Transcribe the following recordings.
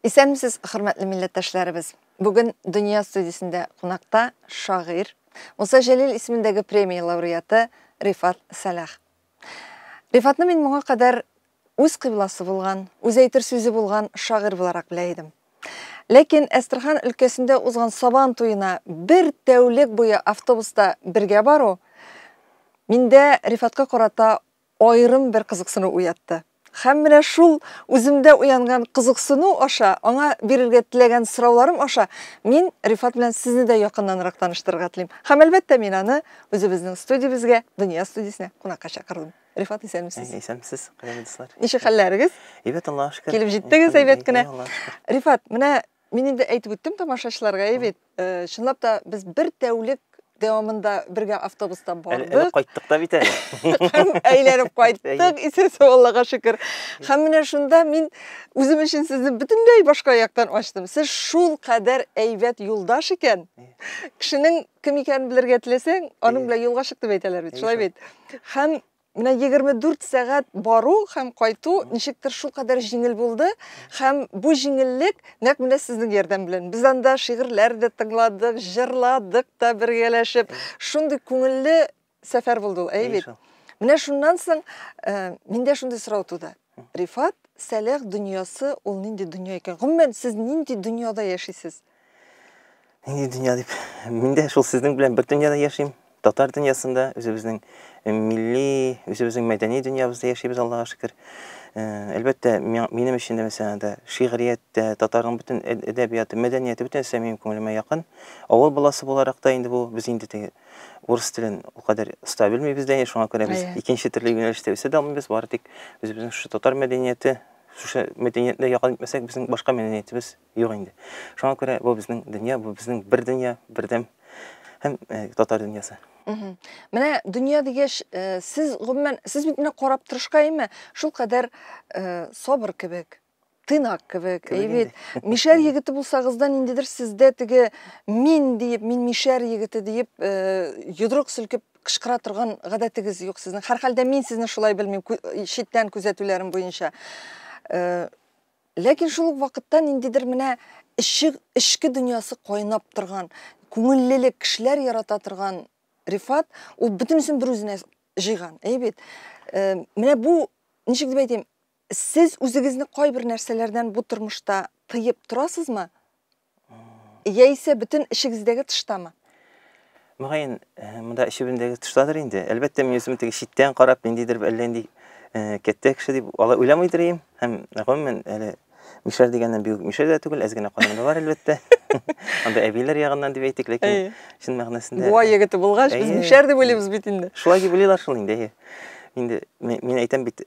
Исәнмесез, хөрмәтле милләттәшләребез. Бүген Дөнья студиясендә кунакта шагыйрь, Муса Җәлил исемендәге премия лауреаты Рифат Сәлах. Рифатны мин моңа кадәр үз кыйбласы булган, үз әйтер сүзе булган шагыйрь буларак белә идем. Ләкин Әстерхан өлкәсендә узган Сабан туена бер тәүлек буе автобуста бергә бару миндә Рифатка карата аерым бер кызыксыну уятты. Һәм менә шул үземдә уянган кызыксыну аша, аңа бирергә теләгән сорауларым аша мин Рифат белән сезне дә якыннанрак таныштырырга телим. Һәм, әлбәттә, мин аны үзебезнең студиябезгә, Дөнья студиясенә кунакка чакырдым. Рифат, исәнмесез. Исәнмесез, кадерле дуслар. Ничек хәлләрегез? Әйбәт, Аллаһка шөкер. Килеп җиттегез әйбәт кенә. Рифат, менә мин инде әйтеп үттем тамашачыларга, әй бит, чынлап та без бер тәүлек дәвамында бергә автобуста бардык. Әле кайттык та бит әле. Һәм әйләнеп кайттык, исән-сау, Аллага шөкер. Һәм менә шунда мин үзем өчен сезне бөтенләй башка яктан ачтым. Сез шул кадәр әйбәт юлдаш икән. Кешенең кем икәнен белергә теләсәң, аның белән юлга чык дип әйтәләр бит, шулай бит. Һәм менә 24 сәгать бару һәм кайту ничектер шулкадәр җиңел булды. Һәм бу җиңеллек нәкъ менә сезнең ярдәм белән. Без анда шигырьләр дә тыңладык, җырладык та бергәләшеп. Шундый күңелле сәфәр булды ул, әй бит. Менә шуннан соң миндә шундый сорау туды. Рифат, Сәләх дөньясы ул нинди дөнья икән? Гомумән, сез нинди дөньяда яшисез? Нинди дөнья дип? Мин дә шул сезнең белән бер дөньяда яшим. Татар дөньясында, үзебезнең милли, үзебезнең мәдәни дөньябызда яшибез, Аллага шөкер. Әлбәттә, минем өчен дә, мәсәлән, дә шигърият тә, татарның бөтен әдәбияты, мәдәнияте, бөтен нәрсә минем күңелемә якын. Авыл баласы буларак та инде бу, без инде теге урыс телен ул кадәр оста белмибез дә, шуңа күрә без икенче төрле юнәлештә үсә дә алмыйбыз, бары тик үзебезнең шушы татар мәдәнияте, шушы мәдәниятне якын итмәсәк, безнең башка мәдәниятебез юк инде. Шуңа күрә бу безнең дөнья, бу безнең бер дөнья, бердәм һәм татар дөньясы. Менә дөнья дигәч, сез гомумән, сез бит менә карап торышка әйме, шул кадәр сабыр кебек, тыйнак кебек, әй бит. Мишәр егете булсагыз да, ниндидер сездә теге мин диеп, мин мишәр егете диеп, йодрык селкеп кычкыра торган гадәтегез юк сезнең. Һәрхәлдә мин сезне шулай белмим, читтән күзәтүләрем буенча. Ләкин шул ук вакытта ниндидер менә эче, эчке дөньясы кайнап торган, күңеллелек, кешеләр ярата торган Рифат, ул бөтенесен бер үзенә җыйган, әйе бит? Менә бу, ничек дип әйтим, сез үзегезне кайбер нәрсәләрдән бу тормышта тыеп торасызмы? Яисә бөтен эчегездәге тыштамы? Мөгаен, монда эчебездәге тыштадыр инде. Әлбәттә, мин үзем теге читтән карап, ниндидер әллә нинди кәттә кеше дип алай уйламыйдыр идем. Һәм гомумән, әле мишәр дигәннән бик мишәр дә түгел, әз генә каным да бар, әлбәттә. Анда әбиләр ягыннан дип әйтик, ләкин чын мәгънәсендә Буа егете булгач, без мишәр дип уйлыйбыз бит инде. Шулай дип уйлыйлар шул инде, әйе. Инде мин әйтәм бит,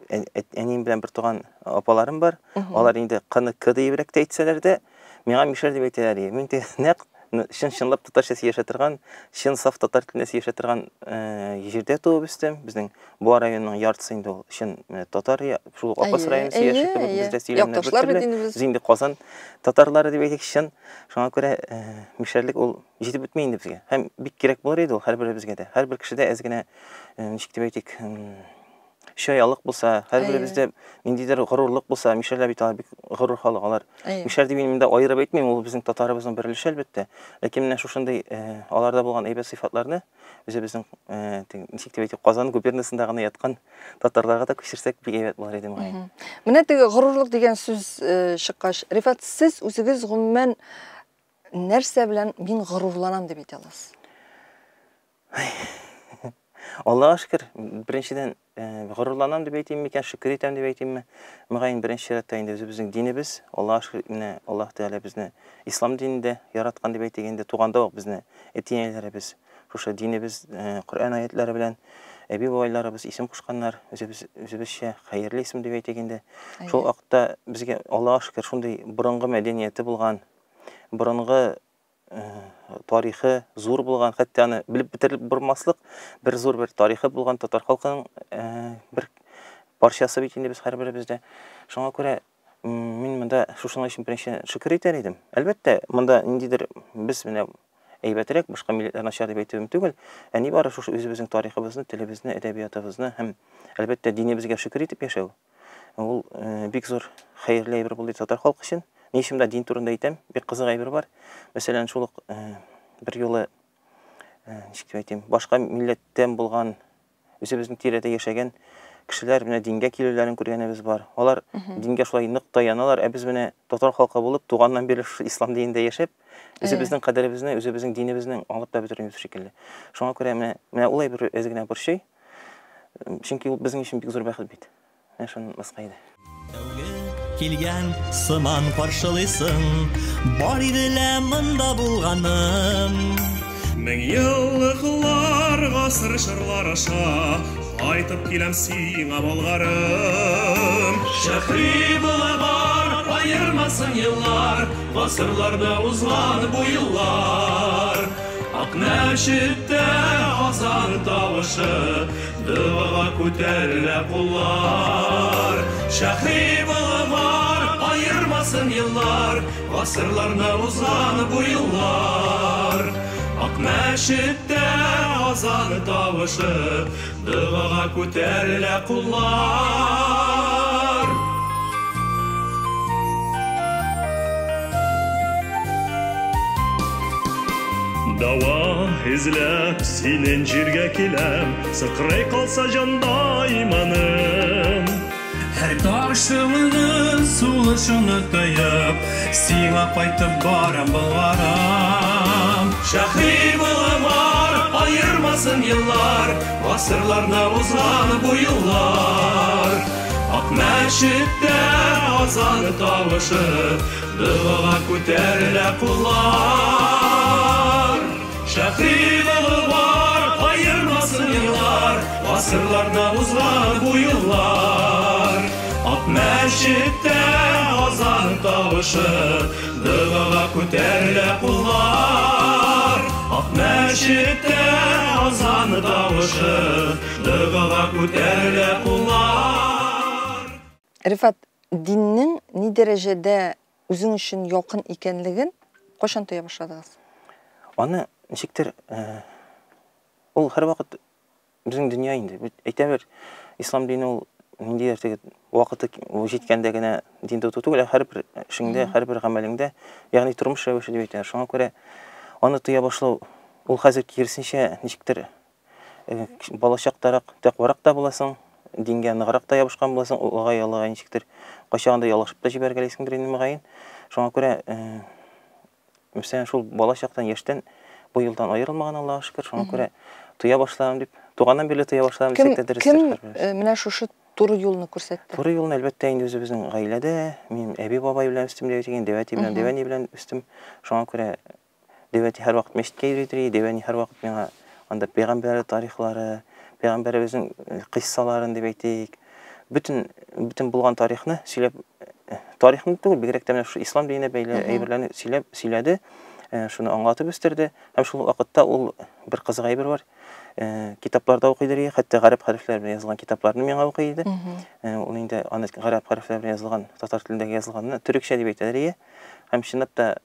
әнием белән бер туган апаларым бар. Алар инде кны к диебрәк тә әйтсәләр дә, миңа мишәр дип әйтәләр. Мин теге нәкъ чын чынлап татарча сөйләшә торган, чын саф татар телендә сөйләшә торган җирдә туып үстем. Безнең Буа районының яртысы инде ул чын татар, шул ук Апас районы сөйләше кебек бездә сөйләмнәр бер төрле. Без инде Казан татарлары дип әйтик, чын. Шуңа күрә мишәрлек ул җитеп бетми инде безгә. Һәм бик кирәк булыр иде ул һәрберебезгә дә. Һәрбер кешедә әз генә, ничек дип әйтик, чаялык булса, һәрберебездә ниндидер горурлык булса, мишәрләр бит алар бик горур халык, алар. Мишәр дип мин дә аерып әйтмим, ул безнең татарыбызның бер өлеше, әлбәттә. Ләкин менә шушындый аларда булган әйбәт сыйфатларны үзебезнең, ничек дип әйтик, Казан губернасында гына яткан татарларга да күчерсәк, бик әйбәт булыр иде, мөгаен. Менә теге горурлык дигән сүз чыккач, Рифат, сез үзегез гомумән нәрсә белән мин горурланам дип әйтә аласыз? Аллаһка шөкер, беренчедән, горурланам дип әйтим микән, шөкер итәм дип әйтимме? Мөгаен, беренче чиратта инде үзебезнең динебез, Аллаһка шөкер, менә Аллаһ Тәгалә безне ислам динендә яраткан дип әйтик инде, туганда ук безне әти-әниләребез шушы динебез, Коръән аятлары белән әби-бабайларыбыз исем кушканнар, үзебез үзебезчә хәерле исем дип әйтик инде. Шул вакытта безгә Аллаһка шөкер шундый борынгы мәдәнияте булган, борынгы тарихы зур булган, хәтта аны белеп бетереп булмаслык бер зур бер тарихы булган татар халкының бер парчасы бит инде без һәрберебез дә. Шуңа күрә мин монда шушының өчен беренче шөкер итәр идем. Әлбәттә, монда ниндидер без менә әйбәтрәк, башка милләтләр начар дип әйтүем түгел, ә нибары шушы үзебезнең тарихыбызны, телебезне, әдәбиятыбызны һәм, әлбәттә, динебезгә шөкер итеп яшәү. Ул бик зур хәерле әйбер булды татар халкы өчен. Ни өчен дә дин турында әйтәм, бик кызык әйбер бар. Мәсәлән, шул ук бер юлы ничек дип әйтим, башка милләттән булган, үзебезнең тирәдә яшәгән кешеләр менә дингә килүләрен күргәнебез бар. Алар дингә шулай нык таяналар, ә без менә татар халкы булып, туганнан бирле шушы ислам динендә яшәп, үзебезнең кадеребезне, үзебезнең динебезне аңлап та бетермибез шикелле. Шуңа күрә менә ул әйбер әз генә борчый. Чөнки ул безнең өчен бик зур бәхет бит. Менә шуны онытмаска иде. Тәүге килгән сыман каршылыйсың, бар иде лә монда булганым. Мең еллыклар, гасыр чорлар аша кайтып киләм сиңа, Болгарым. Шәһри Болгар, аермасын еллар, гасырларда узган бу еллар. Ак мәчеттә азан тавышы, догага күтәрелә куллар. Шәһри Болгар, аермасын еллар, гасырларда узган бу еллар. Ак мәчеттә азан тавышы, догага күтәрелә куллар. Дава эзләп синең җиргә киләм, сыкрый калса җанда иманым. Һәр ташыңны, сулышыңны тоеп, сиңа кайтып барам, Болгарым. Шәһри Болгар, аермасын еллар, гасырларда узган бу еллар. Ак мәчеттә азан тавышы, догага күтәрелә куллар. Шәһри Болгар, аермасын еллар, гасырларда узган бу еллар. Ак мәчеттә азан тавышы, догага күтәрелә куллар. Ак мәчеттә азан тавышы, догага күтәрелә куллар. Рифат, диннең ни дәрәҗәдә үзең өчен якын икәнлеген кайчан тоя башладыгыз? Аны ничектер, ул һәрвакыт безнең дөнья инде. Әйтә бер, ислам дине ул ниндидер теге вакыты җиткәндә генә дин тоту түгел, ә һәрбер эшеңдә, һәрбер гамәлеңдә, ягъни тормыш рәвеше дип әйтәләр. Шуңа күрә аны тоя башлау, ул хәзер киресенчә ничектер балачактарак тәкъварак та буласың, дингә ныграк та ябышкан буласың, олыгая-олыгая ничектер кайчагында ялгышып та җибәргәлисеңдер инде мөгаен. Шуңа күрә, мәсәлән, шул балачактан, яшьтән бу юлдан аерылмаган, Аллаһка шөкер. Шуңа күрә тоя башладым дип, туганнан бирле тоя башладым дисәк тә дөрестер. Кем менә шушы туры юлны күрсәтте? Туры юлны, әлбәттә, инде үзебезнең гаиләдә, мин әби-бабай белән үстем дип әйтик, дәү әти белән, дәү әни белән үстем. Шуңа күрә дәү әти һәрвакыт мәчеткә йөри иде, дәү әни һәрвакыт миңа анда пәйгамбәр тарихлары, пәйгамбәребезнең кыйссаларын дип әйтик, бөтен булган тарихны сөйләп, тарихны түгел, бигрәк тә менә шушы ислам диненә бәйле әйберләрне сөйләп, сөйләде, шуны аңлатып үстерде. Һәм шул вакытта ул бер кызык әйбер бар. Китапларда укый иде, хәтта гарәп хәрефләре белән язылган китапларны миңа укый иде. Ул инде аны гарәп хәрефләре белән язылган, татар телендәге язылганны төрекчә дип әйтәләр иде. Һәм чынлап та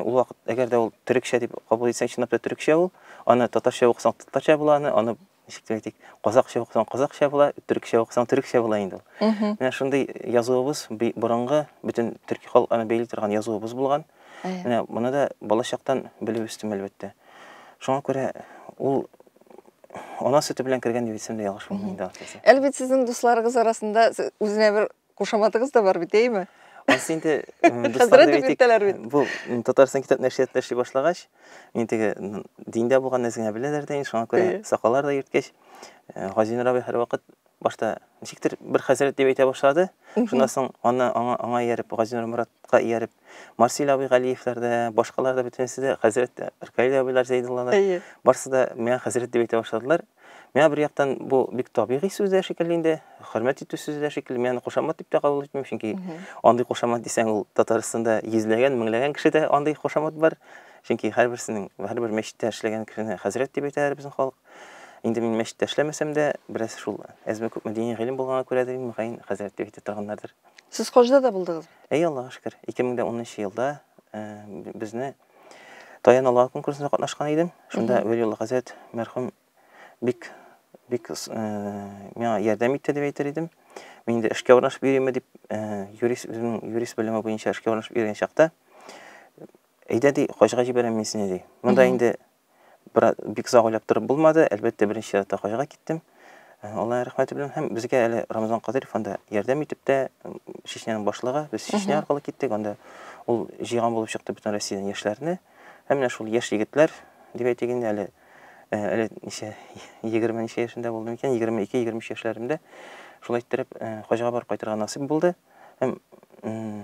ул вакыт, әгәр дә ул төрекчә дип кабул итсәң, чынлап та төрекчә ул. Аны татарча укысаң, татарча була, аны ничек дип әйтик, казакча укысаң, казакча була, төрекчә укысаң, төрекчә була инде ул. Менә шундый язуыбыз, борынгы, бөтен төрки халыкларны бәйли торган язуыбыз булган. Менә моны да балачактан белеп үстем, әлбәттә. Шуңа күрә ул ана сөте белән кергән дип әйтсәм дә ялгыш булмый инде, алайса. Әле бит сезнең дусларыгыз арасында үзенә бер кушаматыгыз да бар бит, әйеме? Анысы инде, дуслар Хәзрәт дип дип әйтик, йөртәләр бит. бу Татарстан китап нәшриятында эшли башлагач, мин теге диндә булган нәрсәне беләләр дә инде, шуңа күрә сакаллар да йөрткәч, Газинур абый һәрвакыт башта ничектер бер хәзрәт дип әйтә башлады. Шуннан соң аны аңа ияреп, Газинур Муратка ияреп, Марсил абый Галиевләр дә, башкалар да бөтенесе дә хәзрәт тә, Ркаил абыйлар, Зәйдуллалар, барысы да миңа хәзрәт дип әйтә башладылар. Миңа бер яктан бу бик табигый сүз дә шикелле инде, хөрмәт итү сүзе дә шикелле. Мин аны кушамат дип тә кабул итмим, чөнки андый кушамат дисәң, ул Татарстанда йөзләгән, меңләгән кешедә андый кушамат бар. Чөнки һәрберсенең, һәрбер мәчеттә эшләгән кешене хәзрәт дип әйтәләр безнең халык. Инде мин мәчеттә эшләмәсәм дә, бераз шул әзме-күпме дини гыйлем булганга күрәдер инде, мөгаен, хәзрәт дип әйтә торганнардыр. Сез хаҗда да булдыгыз? Әй, Аллаһка шөкер. Ике мең дә унынчы елда безне Таян Аллаһ конкурсында катнашкан идем. Шунда Вәлиулла хәзрәт мәрхүм бик, бик миңа ярдәм итте дип әйтер идем. Мин инде эшкә урнашып йөриме дип, юрист, үземнең юрист белеме буенча эшкә урнашып йөргән чакта, әйдә ди, хаҗга җибәрәм мин сине ди. Монда инде бер бик озак уйлап торып булмады. Әлбәттә, беренче чиратта хаҗга киттем. Аллаһ рәхмәте белән һәм безгә әле Рамазан Кадыйров анда ярдәм итеп тә, Чечняның башлыгы, без Чечня аркылы киттек, анда ул җыйган булып чыкты бөтен Россиядән яшьләрне. Һәм менә шул яшь егетләр, дип әйтик инде, әле әле ничә, 20 ничә яшендә булдым икән, 22-23 яшьләремдә шулай иттереп хаҗга барып кайтырга насыйп булды. Һәм,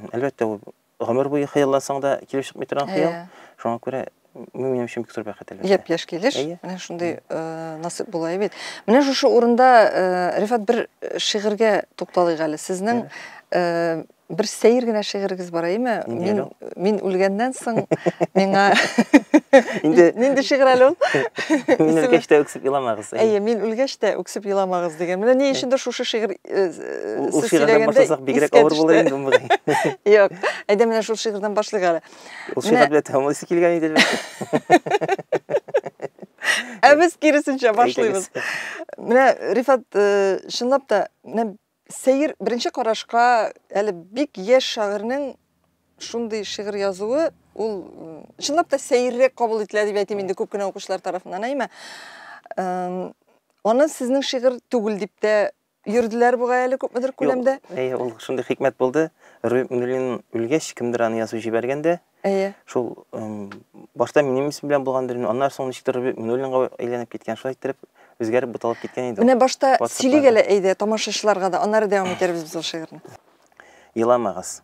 әлбәттә, ул гомер буе хыяллансаң да килеп чыкмый торган хыял. Шуңа күрә минем өчен бик зур бәхет, әлбәттә. Япь-яшь килеш, менә шундый насыйп була бит. Менә шушы урында, Рифат, бер шигырьгә тукталыйк әле. Сезнең бер сәер генә шигырегез бар, әйеме? Мин мин үлгәннән соң миңа Инде нинди шигырь әле ул? Мин үлгәч тә үксеп еламагыз. Әйе, мин үлгәч тә үксеп еламагыз дигән. Менә ни өчендер шушы шигырь Ул шигырьдән башласак бигрәк авыр булыр инде мөгаен. Юк, әйдә менә шул шигырьдән башлыйк әле. Ул шигырь белән тәмамлыйсы килгән иде әлбәттә. Ә без киресенчә башлыйбыз. Менә Рифат, чынлап та, менә сәер, беренче карашка әле бик яшь шагыйрьнең шундый шигырь язуы, ул чынлап та сәеррәк кабул ителә дип әйтим инде күп кенә укучылар тарафыннан, әйме? Аны сезнең шигырь түгел дип тә йөрделәр бугай әле күпмедер күләмдә. Әйе, ул шундый хикмәт булды. Рөбек Миннуллин үлгәч, кемдер аны язып җибәргән дә. Әйе. Шул башта минем исем белән булгандыр инде, аннан соң ничектер Рөбек Миннуллинга әйләнеп киткән, шулай иттереп үзгәреп буталып киткән иде. Менә башта сөйлик әле, әйдә, тамашачыларга да, аннары дәвам итәрбез без ул шигырьне. Еламагыз.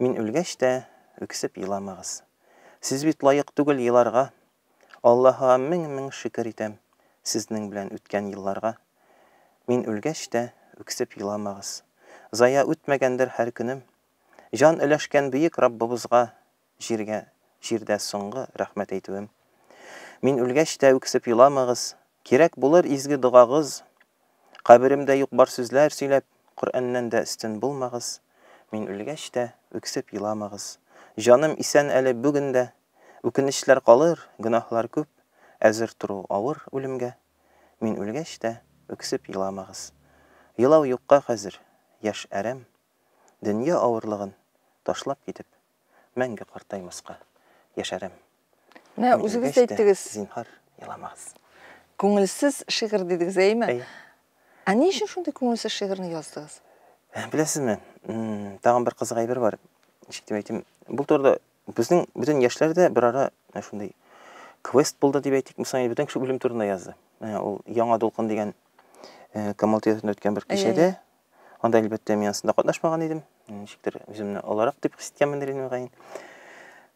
Мин үлгәч тә, үксеп еламагыз. Сез бит лаек түгел еларга. Аллаһыга мең-мең шөкер итәм сезнең белән үткән елларга. Мин үлгәч тә, үксеп еламагыз. Зая үтмәгәндер һәр көнем. Җан өләшкән бөек Раббыбызга җиргә, җирдә соңгы рәхмәт әйтүем. Мин үлгәч тә, үксеп еламагыз. Кирәк булыр изге догагыз. Каберемдә юк-бар сүзләр сөйләп, Коръәннән дә өстен булмагыз. Мин үлгәч тә, үксеп еламагыз. Җаным исән әле бүген дә. Үкенечләр калыр, гөнаһлар күп, Әзер тору авыр үлемгә. Мин үлгәч тә, үксеп еламагыз. Елау юкка хәзер, яшь әрәм. Дөнья авырлыгын ташлап китеп, Мәңге картаймаска яшәрәм. Менә үзегез дә әйттегез. Зинһар, еламагыз. Күңелсез шигырь дидегез, әйеме? Әйе. Ә ни өчен шундый күңелсез шигырьне яздыгыз? Беләсезме, тагын бер кызык әйбер бар. Ничек дип әйтим, бу турыда безнең бөтен яшьләр дә бер ара менә шундый квест булды дип әйтик, мисал, бөтен кеше үлем турында язды. Менә ул Яңа дулкын дигән Камал театрында үткән бер кичәдә, анда, әлбәттә, мин ансында катнашмаган идем. Ничектер үземне олырак дип хис иткәнмендер инде, мөгаен.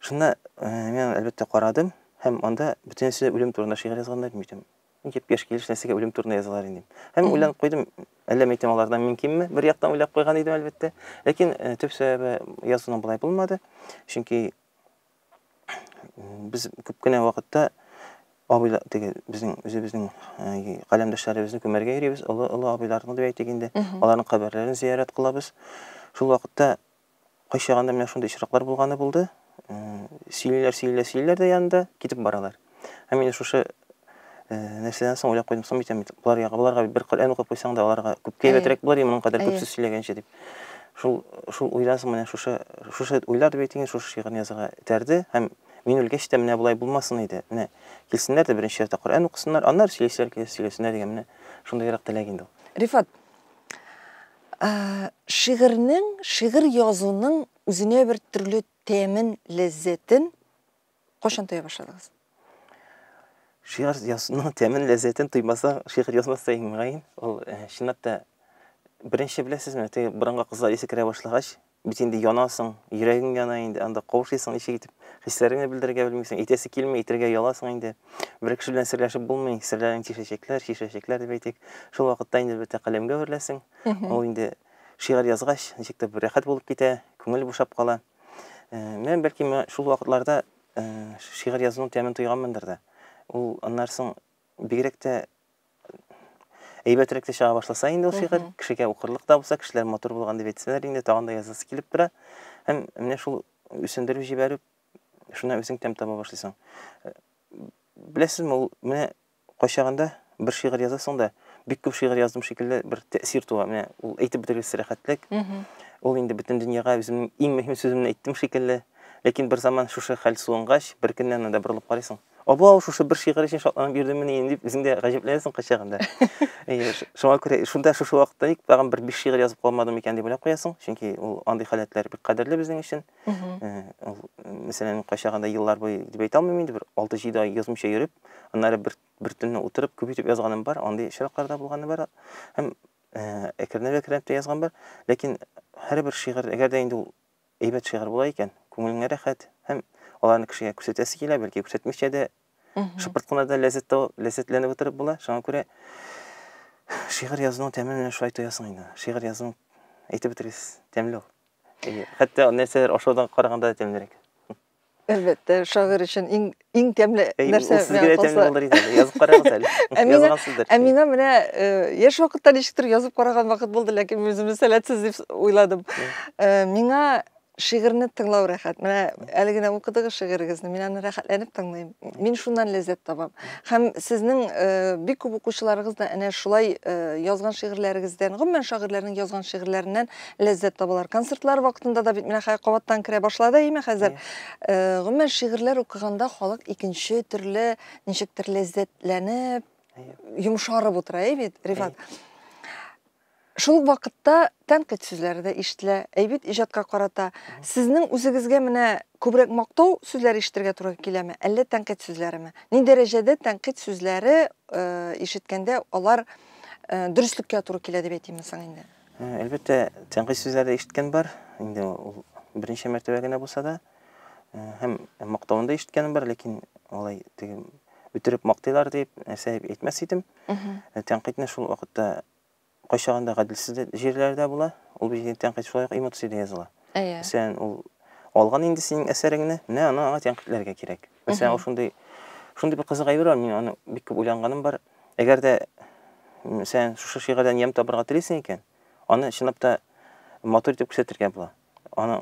Шунда мин әлбәттә карадым һәм анда бөтенесе үлем турында шигырь язганнар, мин әйтәм, Япь-яшь килеш нәрсәгә үлем турында язалар инде. Һәм уйланып куйдым, әллә мәйтәм алардан мин кимме? Бер яктан уйлап куйган идем, әлбәттә. Ләкин төп сәбәбе язуның болай булмады. Чөнки без күп кенә вакытта абыйлар, теге безнең үзебезнең каләмдәшләребезне күмәргә йөрибез, олы-олы абыйларны дип әйтик инде. Аларның каберләрен зиярәт кылабыз. Шул вакытта Кайчагында менә шундый очраклар булганы булды. Сөйлиләр, сөйлиләр, сөйлиләр дә янында китеп баралар. Һәм инде шушы нәрсәдән соң уйлап куйдым, соң бит болар боларга бер Коръән укып куйсаң да аларга күпкә әйбәтрәк булыр, моның кадәр күп сүз сөйләгәнче дип. Шул шул уйдан соң менә шушы шушы уйлар дип әйтик, шушы шигырьне язарга этәрде һәм мин үлгәч тә менә болай булмасын иде. Менә килсеннәр дә беренче чиратта Коръән укысыннар, аннары сөйләсәләр, сөйләсеннәр дигән менә шундыйрак теләк инде ул. Рифат, Шигырьнең, шигырь язуның үзенә бер төрле тәмен, ләззәтен кайчан тоя башладыгыз? Шигырь язуның тәмен, ләззәтен тоймасаң, шигырь язмас та идең, мөгаен. Ул чынлап та беренче беләсезме, теге борынга кызлар исе керә башлагач, Бит инде янасың, йөрәгең яна инде, анда каушыйсың ничек итеп, хисләреңне белдерергә белмисең, әйтәсе килми, әйтергә ояласың инде. Бер кеше белән серләшеп булмый, серләрең тишәчәкләр, чишәчәкләр дип әйтик. Шул вакытта инде әлбәттә каләмгә үреләсең. Ул инде шигырь язгач, ничек тә бер рәхәт булып китә, күңел бушап кала. Менә бәлки шул вакытларда шигырь язуның тәмен тойганмындыр да. Ул аннан соң бигрәк тә Әйбәтрәк тә чыга башласа инде ул шигырь, кешегә укырлык та булса, кешеләр матур булган дип әйтсәләр инде, тагын да язасы килеп тора. Һәм менә шул үсендереп җибәреп, шуннан үзең тәм таба башлыйсың. Беләсезме, ул менә кайчагында бер шигырь язасың да, бик күп шигырь яздым шикелле бер тәэсир туа. Менә ул әйтеп бетергесез рәхәтлек. Ул инде бөтен дөньяга үземнең иң мөһим сүземне әйттем шикелле. Ләкин бер заман шушы хәл суынгач, бер көннән анда борылып карыйсың. Абау, шушы бер шигырь өчен шатланып йөрдеммени инде дип үзең дә гаҗәпләнәсең кайчагында. Әйе, шуңа күрә шунда шушы вакытта ник тагын бер биш шигырь язып калмадым икән дип уйлап куясың. Чөнки ул андый халәтләр бик кадерле безнең өчен. Ул, мәсәлән, кайчагында еллар буе дип әйтә алмыйм инде, бер 6-7 ай язмыйча йөреп, аннары бер бер төнне утырып күп итеп язганым бар, андый очраклар да булганы бар. Һәм әкренләп-әкренләп тә язган бар. Ләкин һәрбер шигырь, әгәр дә инде ул әйбәт шигырь була икән, күңелеңә рәхәт һәм аларны кешегә күрсәтәсе килә, бәлки күрсәтмичә дә шыпырт кына да ләззәт табып, ләззәтләнеп утырып була. Шуңа күрә шигырь язуның тәмен менә шулай тоясың инде. Шигырь язуның әйтеп бетергесез тәмле ул. Хәтта нәрсәләр ашаудан караганда да тәмлерәк. Әлбәттә, шагыйрь өчен иң иң тәмле нәрсә. Ул сезгә дә тәмле булыр иде. Язып карагыз әле. Язгансыздыр. Ә миңа менә яшь вакытта ничектер язып караган вакыт булды, ләкин мин үземне сәләтсез дип уйладым. Миңа шигырьне тыңлау рәхәт. Менә әле генә укыдыгыз шигырегезне, мин аны рәхәтләнеп тыңлыйм. Мин шуннан ләззәт табам. Һәм сезнең бик күп укучыларыгыз да әнә шулай язган шигырьләрегездән, гомумән шагыйрьләрнең язган шигырьләреннән ләззәт табалар. Концертлар вакытында да бит менә хәзер кабаттан керә башлады, әйеме хәзер? Гомумән шигырьләр укыганда халык икенче төрле ничектер ләззәтләнеп, йомшарып утыра, әй бит, Рифат? Шул ук вакытта тәнкыйть сүзләре дә ишетелә, әй бит, иҗатка карата. Сезнең үзегезгә менә күбрәк мактау сүзләре ишетергә туры киләме, әллә тәнкыйть сүзләреме? Ни дәрәҗәдә тәнкыйть сүзләре ишеткәндә алар дөреслеккә туры килә дип әйтимме соң инде? Әлбәттә, тәнкыйть сүзләре дә ишеткән бар. Инде ул берничә мәртәбә генә булса да. Һәм мактавын да ишеткәнем бар, ләкин алай теге үтереп мактыйлар дип, нәрсә дип әйтмәс идем. Тәнкыйтьне шул вакытта кайчагында гаделсез дә җирләр дә була. Ул бит инде тәнкыйть шулай ук эмоциядә языла. Әйе. Мәсәлән, ул алган инде синең әсәреңне, менә аны аңа тәнкыйтьләргә кирәк. Мәсәлән, ул шундый шундый бер кызык әйбер бар, мин аны бик күп уйланганым бар. Әгәр дә мәсәлән, шушы шигырьдән ямь табырга телисең икән, аны чынлап та матур итеп күрсәтергә була. Аны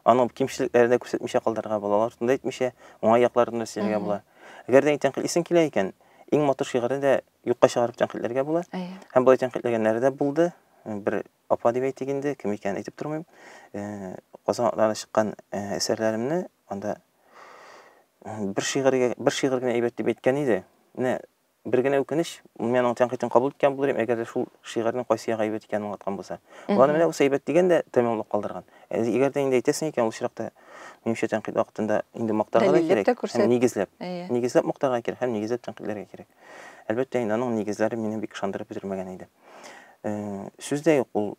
аның кимчелекләрен дә күрсәтмичә калдырырга була, алар турында әйтмичә, уңай якларын да сөйләргә була. Әгәр дә тәнкыйтьлисең килә икән, иң матур шигырьне дә юкка чыгарып тәнкыйтьләргә була. Һәм болай тәнкыйтьләгәннәре дә булды. Бер апа дип әйтик инде, кем икәнен әйтеп тормыйм. Казан атларына чыккан әсәрләремне анда бер шигырьгә бер шигырь генә әйбәт дип әйткән иде. Менә бер генә үкенеч, мин аның тәнкыйтен кабул иткән булыр идем, әгәр дә шул шигырьнең кайсы ягы әйбәт икәнен аңлаткан булса. Ул аны менә бусы әйбәт дигән дә тәмамлап калдырган. Әгәр дә инде әйтәсең икән, ул очракта минемчә тәнкыйть вакытында инде мактарга да кирәк, һәм нигезләп. Нигезләп мактарга кирәк һәм нигезләп тәнкыйтьләргә кирәк. Әлбәттә, инде аның нигезләре мине бик ышандырып бетермәгән иде. Сүз дә юк, ул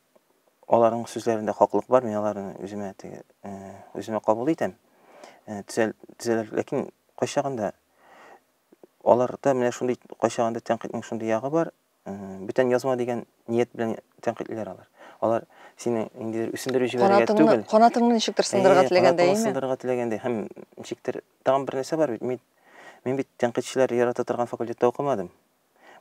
аларның сүзләрендә хаклык бар, мин аларны үземә теге үземә кабул итәм. Төзәл, төзәлер, ләкин кайчагында аларда менә шундый кайчагында тәнкыйтьнең шундый ягы бар, бүтән язма дигән ният белән тәнкыйтьлиләр алар. Алар сине ниндидер үсендереп җибәрергә түгел. Канатыңны ничектер сындырырга теләгәндәй, әйеме? Сындырырга теләгәндәй һәм ничектер тагын бер нәрсә бар бит. Мин, мин бит тәнкыйтьчеләр ярата торган факультетта укымадым.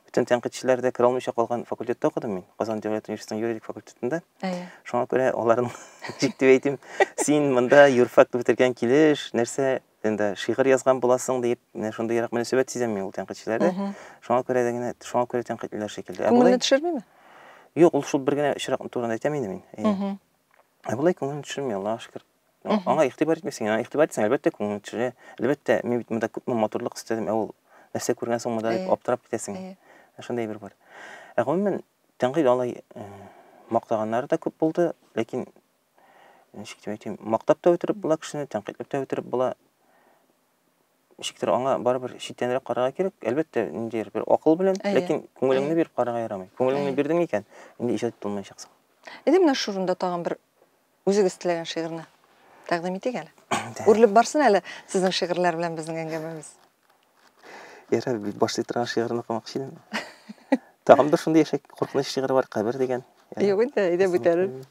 Бүтән тәнкыйтьчеләр дә керә алмыйча калган факультетта укыдым мин. Казан дәүләт университетының юридик факультетында. Әйе. Шуңа күрә аларның ничек дип әйтим, син монда юрфак бетергән килеш, нәрсә инде шигырь язган буласың дип, менә шундыйрак мөнәсәбәт сизәм мин ул тәнкыйтьчеләрдә. Шуңа күрә дә генә, шуңа күрә тәнкыйтьлиләр шикелле. Ә Күңелне төшермиме? Юк, ул шул бер генә очрак турында әйтәм инде мин. Ә болай күңелне төшерми, Аллага шөкер. Аңа игътибар итмисең, аңа игътибар итсәң, әлбәттә, күңелең төшерә. Әлбәттә, мин бит монда күпме матурлык өстәдем, ә ул нәрсә күргән соң монда дип аптырап китәсең. Шундый әйбер бар. Ә гомумән, тәнкыйть алай мактаганнары да күп булды, ләкин ничек дип әйтим, мактап та үтереп була кешене, тәнкыйтьләп тә үтереп була. Ничектер аңа барыбер читтәнрәк карарга кирәк. Әлбәттә, ниндидер бер акыл белән, ләкин күңелеңне биреп карарга ярамый. Күңелеңне бирдең икән, инде иҗат итә алмаячаксың. Әйдә менә шурында тагын бер үзегез теләгән шигырьне тәкъдим итик әле. Үрелеп барсын әле сезнең шигырьләр белән безнең әңгәмәбез. Ярар, бит башлый торган шигырьне укымакчы идем. Тагын бер шундый яшәк куркыныч шигырь бар, кабер дигән. Юк инде, әйдә бүтәнен.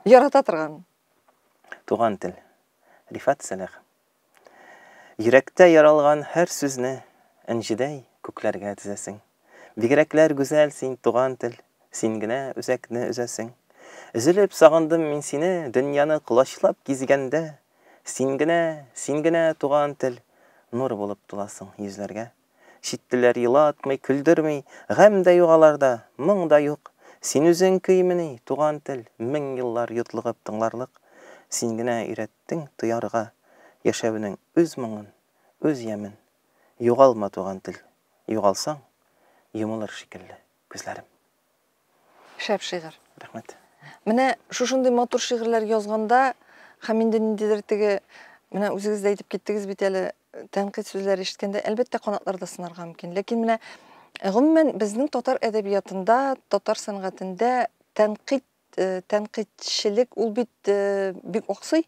Ярата торган. Туган тел. Рифат Сәлах. Йөрәктә яралган һәр сүзне Энҗедәй күкләргә тезәсең. Бигрәкләр гүзәл син, туган тел, Син генә үзәкне өзәсең. Өзелеп сагындым мин сине Дөньяны колачлап гизгәндә. Син генә, син генә, туган тел, Нур булып туласың йөзләргә. Чит телләр елатмый, көлдерми, Гамь дә юк аларда, моң да юк. Син үзең көймени, туган тел, 1000 еллар йотлыгып тыңларлык. Син генә өйрәттең тоярга Яшәүнең үз моңын, үз ямен. Югалма, туган тел, югалсаң, Йомылыр шикелле күзләрем. Шәп шигырь. Рәхмәт. Менә шушындый матур шигырьләр язганда һәм инде ниндидер теге, менә үзегез дә әйтеп киттегез бит әле, тәнкыйть сүзләре ишеткәндә, әлбәттә, канатлар да сынарга мөмкин. Ләкин менә гомумән безнең татар әдәбиятында, татар сәнгатендә тәнкыйть, тәнкыйтьчелек ул бит бик аксый.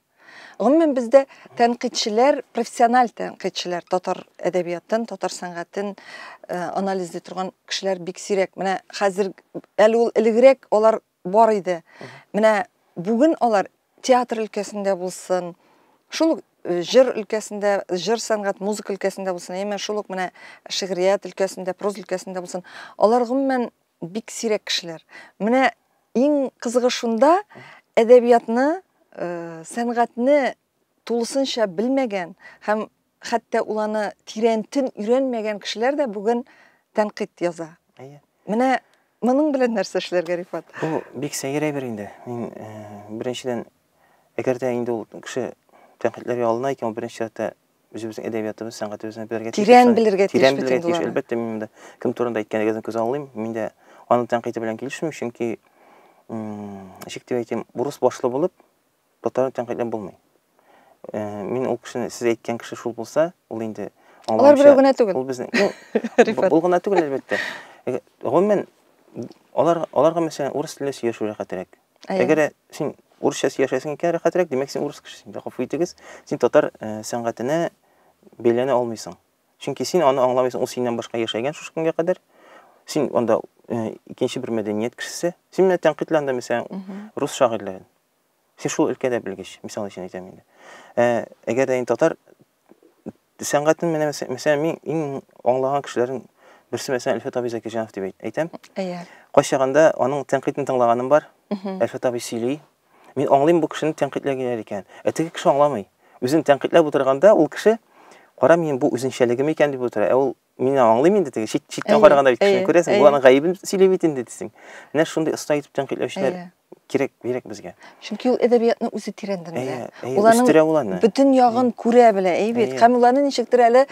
Гомумән бездә тәнкыйтьчеләр, профессиональ тәнкыйтьчеләр татар әдәбиятын, татар сәнгатен анализлый торган кешеләр бик сирәк. Менә хәзер әле ул элегрәк алар бар иде. Менә бүген алар театр өлкәсендә булсын, шул ук җыр өлкәсендә, җыр сәнгать, музыка өлкәсендә булсын, әмма шул ук менә шигърият өлкәсендә, проза өлкәсендә булсын, алар гомумән бик сирәк кешеләр. Менә иң кызыгы шунда, әдәбиятны, сәнгатьне тулысынча белмәгән һәм хәтта ул аны тирәнтен өйрәнмәгән кешеләр дә бүген тәнкыйть яза. Әйе. Менә моның белән нәрсә эшләргә, Рифат? Бу бик сәер әйбер инде. Мин беренчедән, әгәр дә инде ул кеше тәнкыйтьләргә алына икән, ул беренче чиратта үзебезнең әдәбиятыбыз, сәнгатебезне белергә тиеш. Тирән белергә тиеш. Тирән белергә тиеш. Әлбәттә, мин монда кем турында әйткәнегезне күз аллыйм. Мин дә аның тәнкыйте белән килешмим, чөнки ничек дип әйтим, урыс башлы булып татарны тәнкыйтьләп булмый. Мин ул кешене, сез әйткән кеше шул булса, ул инде Алар берәү генә түгел. Ул безнең, ну, ул гына түгел, әлбәттә. Гомумән, аларга мәсәлән, урыс телендә сөйләшү рәхәтрәк. Әгәр син урысча сөйләшәсең икән, рәхәтрәк, димәк, син урыс кешесе. Гафу итегез, син татар сәнгатенә бәйләнә алмыйсың. Чөнки син аны аңламыйсың, ул синнән башка яшәгән шушы көнгә кадәр. Син анда икенче бер мәдәният кешесе. Син менә тәнкыйтьлә анда, мәсәлән, рус шагыйрьләрен. Син шул өлкәдә белгеч, мисал өчен әйтәм инде. Әгәр дә инде татар сәнгатен менә мәсәлән, мин иң аңлаган кешеләрнең берсе, мәсәлән, Әлфәт абый Закирҗанов дип әйтәм. Әйе. Кайчагында аның тәнкыйтен тыңлаганым бар. Әлфәт абый сөйли. Мин аңлыйм бу кешене тәнкыйтьләгәннәр икән. Ә теге кеше аңламый. Үзен тәнкыйтьләп утырганда ул кеше, кара, минем бу үзенчәлегем икән дип утыра. Ә ул мин аңлыйм инде теге читтән караганда бит кешене күрәсең, бу аның гаебен сөйли бит инде дисең. Менә шундый оста итеп тәнкыйтьләүчеләр кирәк, кирәк безгә. Чөнки ул әдәбиятны үзе тирәнтен белә. Ул аның бөтен ягын күрә белә, әй бит. Һәм ул аны ничектер әле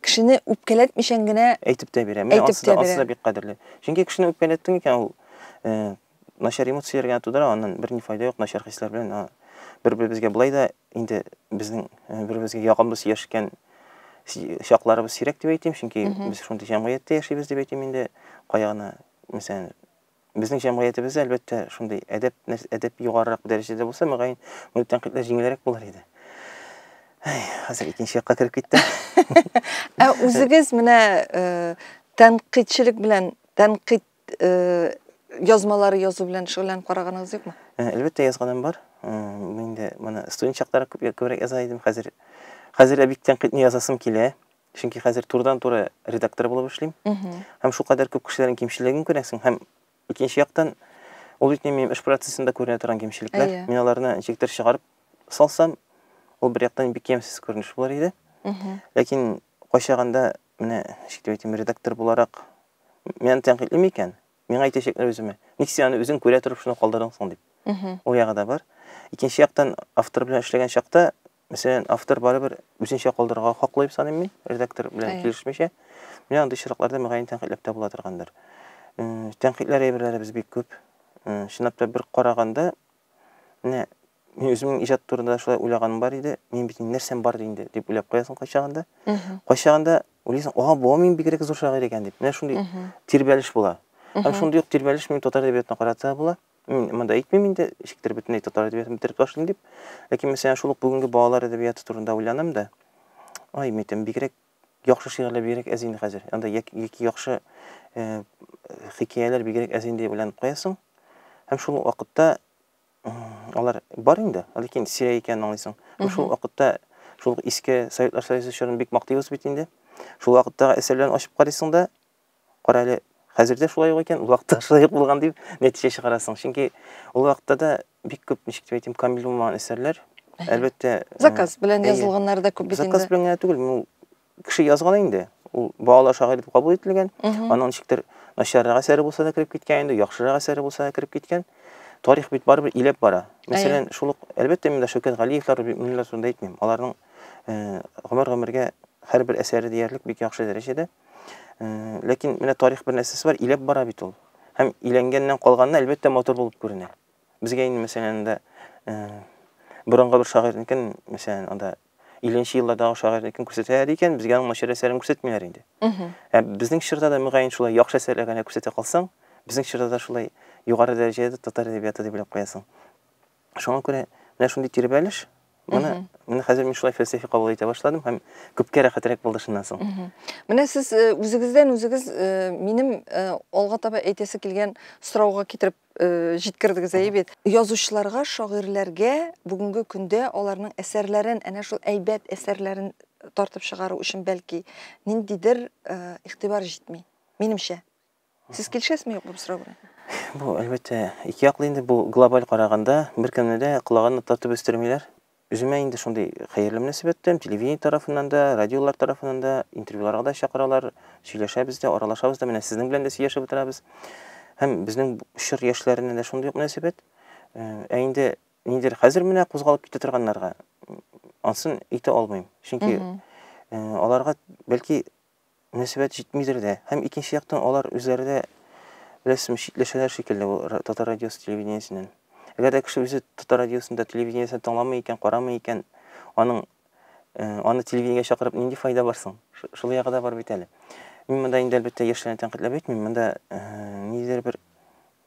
кешене үпкәләтмичән генә әйтеп тә бирә. Менә ансы да бик кадерле. Чөнки кешене үпкәләттең икән, ул начар эмоцияләр генә тудыра, аннан берни файда юк, начар хисләр белән бер-беребезгә былай да инде безнең бер-беребезгә ягымлы сөйләшкән чакларыбыз сирәк дип әйтим, чөнки без шундый җәмгыятьтә яшибез дип әйтим инде, кая гына, мәсәлән, безнең җәмгыятебездә әлбәттә шундый әдәп, әдәп югарырак дәрәҗәдә булса, мөгаен, мондый тәнкыйтьләр җиңелрәк булыр иде. Әй, хәзер икенче якка кереп киттем. Ә үзегез менә тәнкыйтьчелек белән, тәнкыйть язмалары язу белән шөгыльләнеп караганыгыз юкмы? Әлбәттә, язганым бар. Мин инде моны студент чаклары күбрәк яза идем. Хәзер хәзер дә бик тәнкыйтьне язасым килә. Чөнки хәзер турыдан-туры редактор булып эшлим. Һәм шулкадәр күп кешеләрнең кимчелеген күрәсең. Һәм икенче яктан, ул бит минем эш процессында күренә торган кимчелекләр. Мин аларны ничектер чыгарып салсам, ул бер яктан бик ямьсез күренеш булыр иде. Ләкин кайчагында менә ничек дип әйтим, редактор буларак мин аны тәнкыйтьлим икән, миңа әйтәчәкләр үземә. Ник син аны үзең күрә торып шуны калдырдың соң дип. Ул ягы да бар. Икенче яктан, автор белән эшләгән чакта, мәсәлән, автор барыбер үзенчә калдырырга хаклы дип саныйм мин, редактор белән килешмичә. Менә андый очракларда мөгаен тәнкыйтьләп тә була торгандыр. Тәнкыйтьләр әйберләребез бик күп. Чынлап та бер караганда, менә мин үземнең иҗат турында шулай уйлаганым бар иде. Мин бит инде нәрсәм бар инде дип уйлап куясың кайчагында. Кайчагында уйлыйсың, "Ага, бу мин бигрәк зур шагыйрь икән" дип. Менә шундый тирбәлеш була. Һәм шундый ук тирбәлеш минем татар әдәбиятына карата була. Мин монда әйтмим инде, ничектер бөтенләй татар әдәбиятын бетереп ташлыйм дип. Ләкин мәсәлән, шул ук бүгенге балалар әдәбияты турында уйланам да, ай, мин әйтәм, бигрәк яхшы шигырьләр бигрәк әз инде хәзер. Анда яки яхшы хикәяләр бигрәк әз инде дип уйланып куясың. Һәм шул ук вакытта алар бар инде, ләкин сирәк икәнен аңлыйсың. Һәм шул вакытта шул ук иске Советлар Союзы чорын бик мактыйбыз бит инде. Шул вакыттагы әсәрләрне ачып карыйсың да, кара әле, хәзер дә шулай ук икән, ул вакытта шулай ук булган дип нәтиҗә чыгарасың. Чөнки ул вакытта да бик күп, ничек дип әйтим, камил булмаган әсәрләр. Әлбәттә, заказ белән язылганнары да күп бит инде. Заказ белән генә түгел, ул кеше язган инде. Ул балалар шагыйре дип кабул ителгән. Аның ничектер начаррак әсәре булса да кереп киткән инде, яхшырак әсәре булса да кереп киткән. Тарих бит барыбер иләп бара. Мәсәлән, шул ук, әлбәттә, мин дә Шәүкәт Галиевлар, Миңнуллар турында әйтмим. Аларның гомер-гомергә һәрбер әсәре диярлек бик яхшы дәрәҗәдә. Ләкин менә тарих бер нәрсәсе бар, иләп бара бит ул. Һәм иләнгәннән калганны, әлбәттә, матур булып күренә. Безгә инде, мәсәлән, анда борынгы бер шагыйрьнекен, мәсәлән, анда 50 еллардагы шагыйрьнекен күрсәтәләр икән, безгә аның начар әсәрен күрсәтмиләр инде. Ә безнең чорда да мөгаен шулай яхшы әсәрләр генә күрсәтә калсаң, безнең чорда да шулай югары дәрәҗәдә татар әдәбияты дип уйлап куясың. Шуңа күрә менә шундый тирбәлеш, моны менә хәзер мин шулай фәлсәфи кабул итә башладым һәм күпкә рәхәтрәк булды шуннан соң. Менә сез үзегездән үзегез минем алга таба әйтәсе килгән сорауга китереп җиткердегез, әйе бит? Язучыларга, шагыйрьләргә бүгенге көндә аларның әсәрләрен, әнә шул әйбәт әсәрләрен тартып чыгару өчен бәлки ниндидер игътибар җитми, минемчә. Сез килешәсезме, юкмы бу сорау белән? Бу, әлбәттә, ике яклы инде, бу глобаль караганда беркемне дә колагын тартып үстермиләр. Үземә инде шундый хәерле мөнәсәбәт тотам, телевидение тарафыннан да, радиолар тарафыннан да, интервьюларга да чакыралар, сөйләшәбез дә, аралашабыз да, менә сезнең белән дә сөйләшеп утырабыз. Һәм безнең чор яшьләренә дә шундый ук мөнәсәбәт. Ә инде ниндидер хәзер менә кузгалып китә торганнарга, ансын әйтә алмыйм. Чөнки аларга бәлки мөнәсәбәт җитмидер дә. Һәм икенче яктан алар үзләре дә, беләсезме, читләшәләр шикелле бу татар радиосы телевидениесеннән. Әгәр дә кеше үзе татар радиосында телевидениесен тыңламый икән, карамый икән, аның аны телевидениегә чакырып нинди файда бар соң? Шул ягы да бар бит әле. Мин монда инде әлбәттә яшьләрне тәнкыйтьләп әйтмим, монда ниндидер бер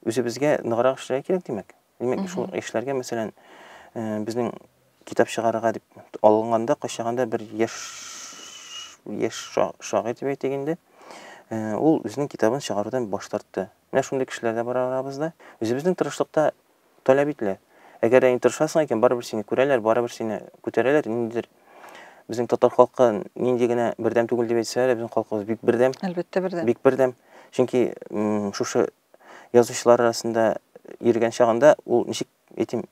үзебезгә ныграк эшләргә кирәк, димәк. Димәк, шул яшьләргә, мәсәлән, безнең китап чыгарырга дип алынганда, кайчаганда бер яшь яшь шагыйрь дип әйтик инде, ул үзенең китабын чыгарудан баш тартты. Менә шундый кешеләр дә бар арабызда. Үзебезнең тырышлыкта таләп ителә. Әгәр дә инде тырышасың икән, барыбер сине күрәләр, барыбер сине күтәрәләр. Ниндидер безнең татар халкы нинди генә бердәм түгел дип әйтсәләр, безнең халкыбыз бик бердәм. Әлбәттә, бердәм. Бик бердәм. Чөнки шушы язучылар арасында йөргән чагында ул ничек әйтим,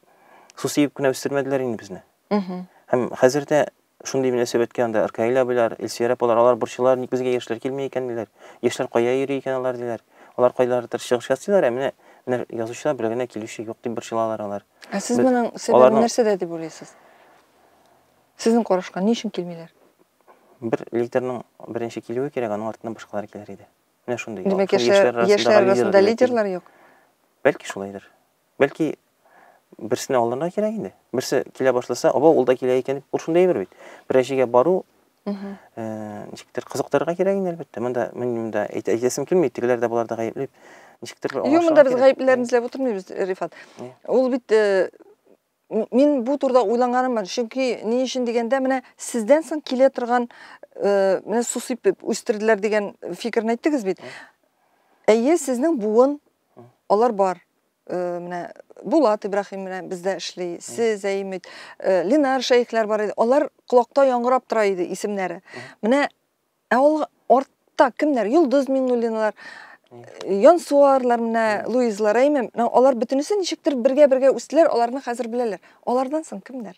су сибеп кенә үстермәделәр инде безне. Һәм хәзер дә шундый мөнәсәбәткә анда Ркаил абыйлар, Илсөяр апалар, алар борчылар, ник безгә яшьләр килми икән диләр. Яшьләр кая йөри икән алар диләр. Алар кайлардыр чыгыш ясыйлар, ә менә менә язучылар бер генә килүче юк дип борчылалар алар. Ә сез моның сәбәбен нәрсәдә дип уйлыйсыз? Сезнең карашка, ни өчен килмиләр? Бер лидерның беренче килүе кирәк, аның артыннан башкалар килер иде. Менә шундый. Димәк, яшьләр, яшьләр арасында лидерлар юк. Бәлки шулайдыр. Бәлки берсенә алынырга кирәк инде. Берсе килә башласа, аба ул да килә икән дип, ул шундый әйбер бит. Бер җиргә бару, ничектер кызыктырырга кирәк инде, әлбәттә. Монда мин монда әйтәсем килми, тегеләр дә болар да гаепле. Ничектер бер Юк, монда без гаеплеләрне эзләп утырмыйбыз, Рифат. Ул бит мин бу турыда уйланганым бар. Чөнки ни өчен дигәндә, менә сездән соң килә торган, менә су сипеп үстерделәр дигән фикерне әйттегез бит. Әйе, сезнең буын, алар бар. Менә Булат Ибраһим менә бездә эшли, сез, әйе, Ленар Шәехләр бар иде. Алар колакта яңгырап тора иде исемнәре. Менә ә ул артта кемнәр? Йолдыз Миңнуллиналар, Янсуарлар, менә Луизлар, әйме? Менә алар бөтенесе ничектер бергә-бергә үстеләр, аларны хәзер беләләр. Алардан соң кемнәр?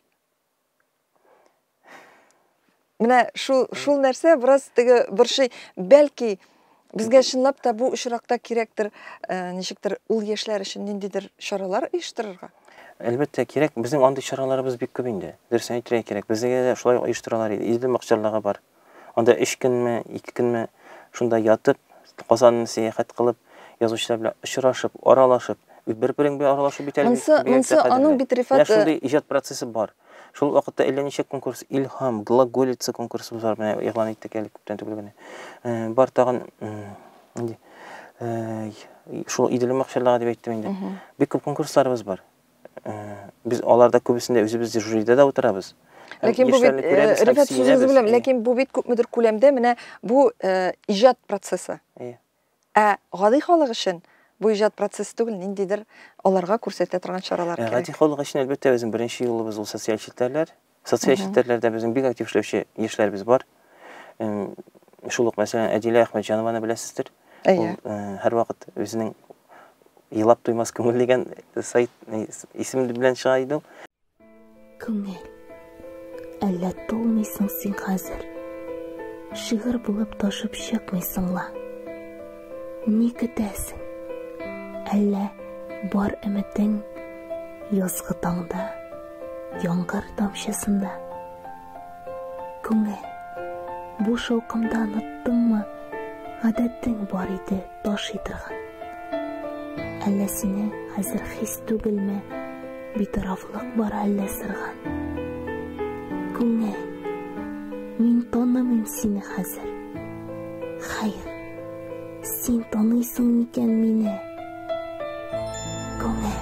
Менә шул, шул нәрсә бераз теге борчый. Бәлки, безгә чынлап та бу очракта кирәктер, ничектер ул яшьләр өчен ниндидер чаралар оештырырга? Әлбәттә, кирәк. Безнең андый чараларыбыз бик күп инде. Дөресен әйтергә кирәк. Безгә дә шулай оештыралар иде. Идел бакчалары бар. Анда 3 көнме, 2 көнме шунда ятып, Казанны сәяхәт кылып, язучылар белән очрашып, аралашып, бер-берең белән аралашу бит әле. Монсы, монсы аның бит Рифат. Менә шундый иҗат процессы бар. Шул вакытта әллә ничә конкурс, Илһам, Глаголица конкурсы бар, менә игълан иттек әле күптән түгел генә. Бар тагын инде шул Идел макчалыгы дип әйттем инде. Бик күп конкурсларыбыз бар. Без аларда күбесендә үзебез дә жюрида да утырабыз. Ләкин бу бит, Рифат, сүзегезне бүләм, ләкин бу бит күпмедер күләмдә менә бу иҗат процессы. Ә гади халык өчен бу иҗат процессы түгел, ниндидер аларга күрсәтә торган чаралар кирәк. Гади халык өчен, әлбәттә, безнең беренче юлыбыз ул социаль челтәрләр. Социаль челтәрләрдә безнең бик актив эшләүче яшьләребез бар. Шул ук, мәсәлән, Әдилә Әхмәтҗанованы беләсездер. Ул һәрвакыт үзенең Елап туймас күңел дигән сайт исем белән чыга иде ул. Күңел, әллә тулмыйсың син хәзер? Шигырь булып ташып чыкмыйсың ла. Ни көтәсең? Әллә бар өметең язгы таңда, яңгыр тамчысында? Күңел, бу шаукымда оныттыңмы, гадәтең бар иде ташый торган. Әллә сине хәзер хис түгелме, битарафлык бар әллә сырган? Күңел, мин танымыйм сине хәзер. Хәер, син таныйсың микән мине? Күңел,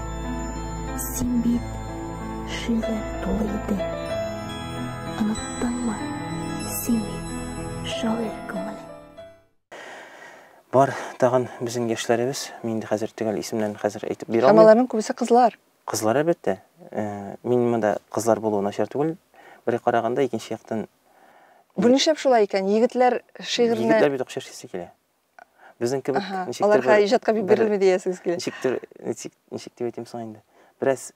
син бит шигырь тулы идең. Оныттыңмы? Син бит шагыйрь күңеле. Бар тагын безнең яшьләребез, мин инде хәзер төгәл исемнәрен хәзер әйтеп бирә Һәм алмыйм. аларның күбесе кызлар. Кызлар, әлбәттә. Мин монда кызлар булуы начар түгел. Бер караганда, икенче яктан Бу нишләп шулай икән? Егетләр шигырьне Егетләр бит акча эшлисе килә. Безнең кебек ничектер Аларга иҗатка бик бирелми диясегез килә. Ничектер, ничек, ничек дип әйтим соң инде. Бераз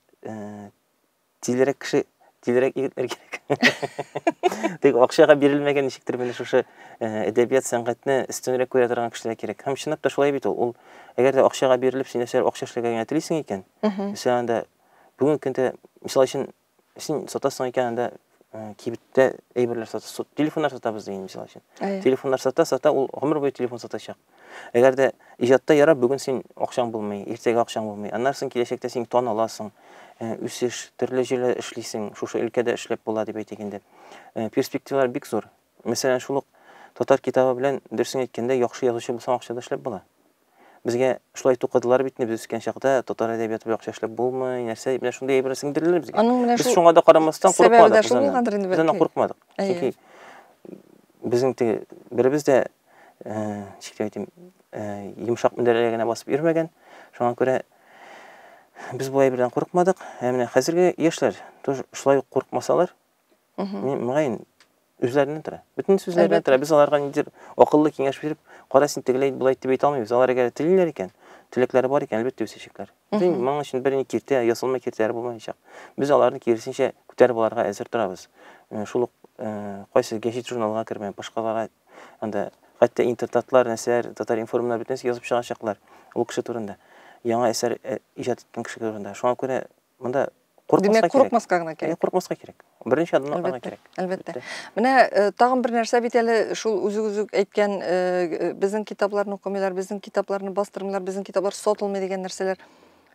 тилерәк кеше, тилерәк егетләр кирәк. Тик акчага бирелмәгән ничектер менә шушы әдәбият сәнгатьне өстенрәк күрә торган кешеләр кирәк. Һәм чынлап та шулай бит ул. Ул әгәр дә акчага бирелеп, син нәрсәләр акча эшләргә генә телисең икән, мәсәлән, анда бүгенге көндә, мисал өчен, син сатасың икән, анда кибеттә әйберләр сатасың, телефоннар сатабыз дигән, мисал өчен. Телефоннар сата, сата, ул гомер буе телефон сатачак. Әгәр дә иҗатта ярап, бүген син акчаң булмый, иртәгә акчаң булмый. Аннан соң киләчәктә син тон аласың, үсеш, төрле җирдә эшлисең, шушы өлкәдә эшләп була дип әйтик инде. Перспективалар бик зур. Мәсәлән, шул ук татар китабы белән, дөресен әйткәндә, яхшы язучы булсаң, акча да эшләп була. Безгә шулай тукыдылар бит инде, без үскән чакта татар әдәбияты белән акча эшләп булмый, нәрсә, менә шундый әйберләр сеңдерделәр безгә. Аның менә Без шул шуңа да карамастан сәбәбе дә курыкмадык, шул булгандыр инде без аннан бәлки. курыкмадык. Чөнки безнең теге беребез дә, ничек дип әйтим, йомшак мендәрләргә генә басып йөрмәгән. Шуңа күрә без бу әйбердән курыкмадык. Ә менә хәзерге яшьләр тоже шулай ук курыкмасалар, мин мөгаен үзләреннән тора. Бөтен сүзләреннән тора. Без аларга ниндидер акыллы киңәш биреп, кара син тегеләй болай дип әйтә алмыйбыз. Алар әгәр телиләр икән, теләкләре бар икән, әлбәттә үсәчәкләр. Моның өчен берни киртә, ясалма киртәләр булмаячак. Без аларны киресенчә күтәреп аларга әзер торабыз. Шул ук кайсы гәҗит журналга кермә, башкаларга анда хәтта интертатлар, нәрсәләр, татар информнар бөтенесе язып чыгачаклар ул кеше турында. Яңа әсәр иҗат иткән кеше турында. Шуңа күрә монда курыкмаска Димәк, кирәк. курыкмаска гына кирәк. Әйе, курыкмаска кирәк. Беренче адымны атларга Әлбәттә, кирәк. әлбәттә. Бетте. Менә тагын бер нәрсә бит әле, шул үзегез үк әйткән, безнең китапларны укымыйлар, безнең китапларны бастырмыйлар, безнең китаплар сатылмый дигән нәрсәләр.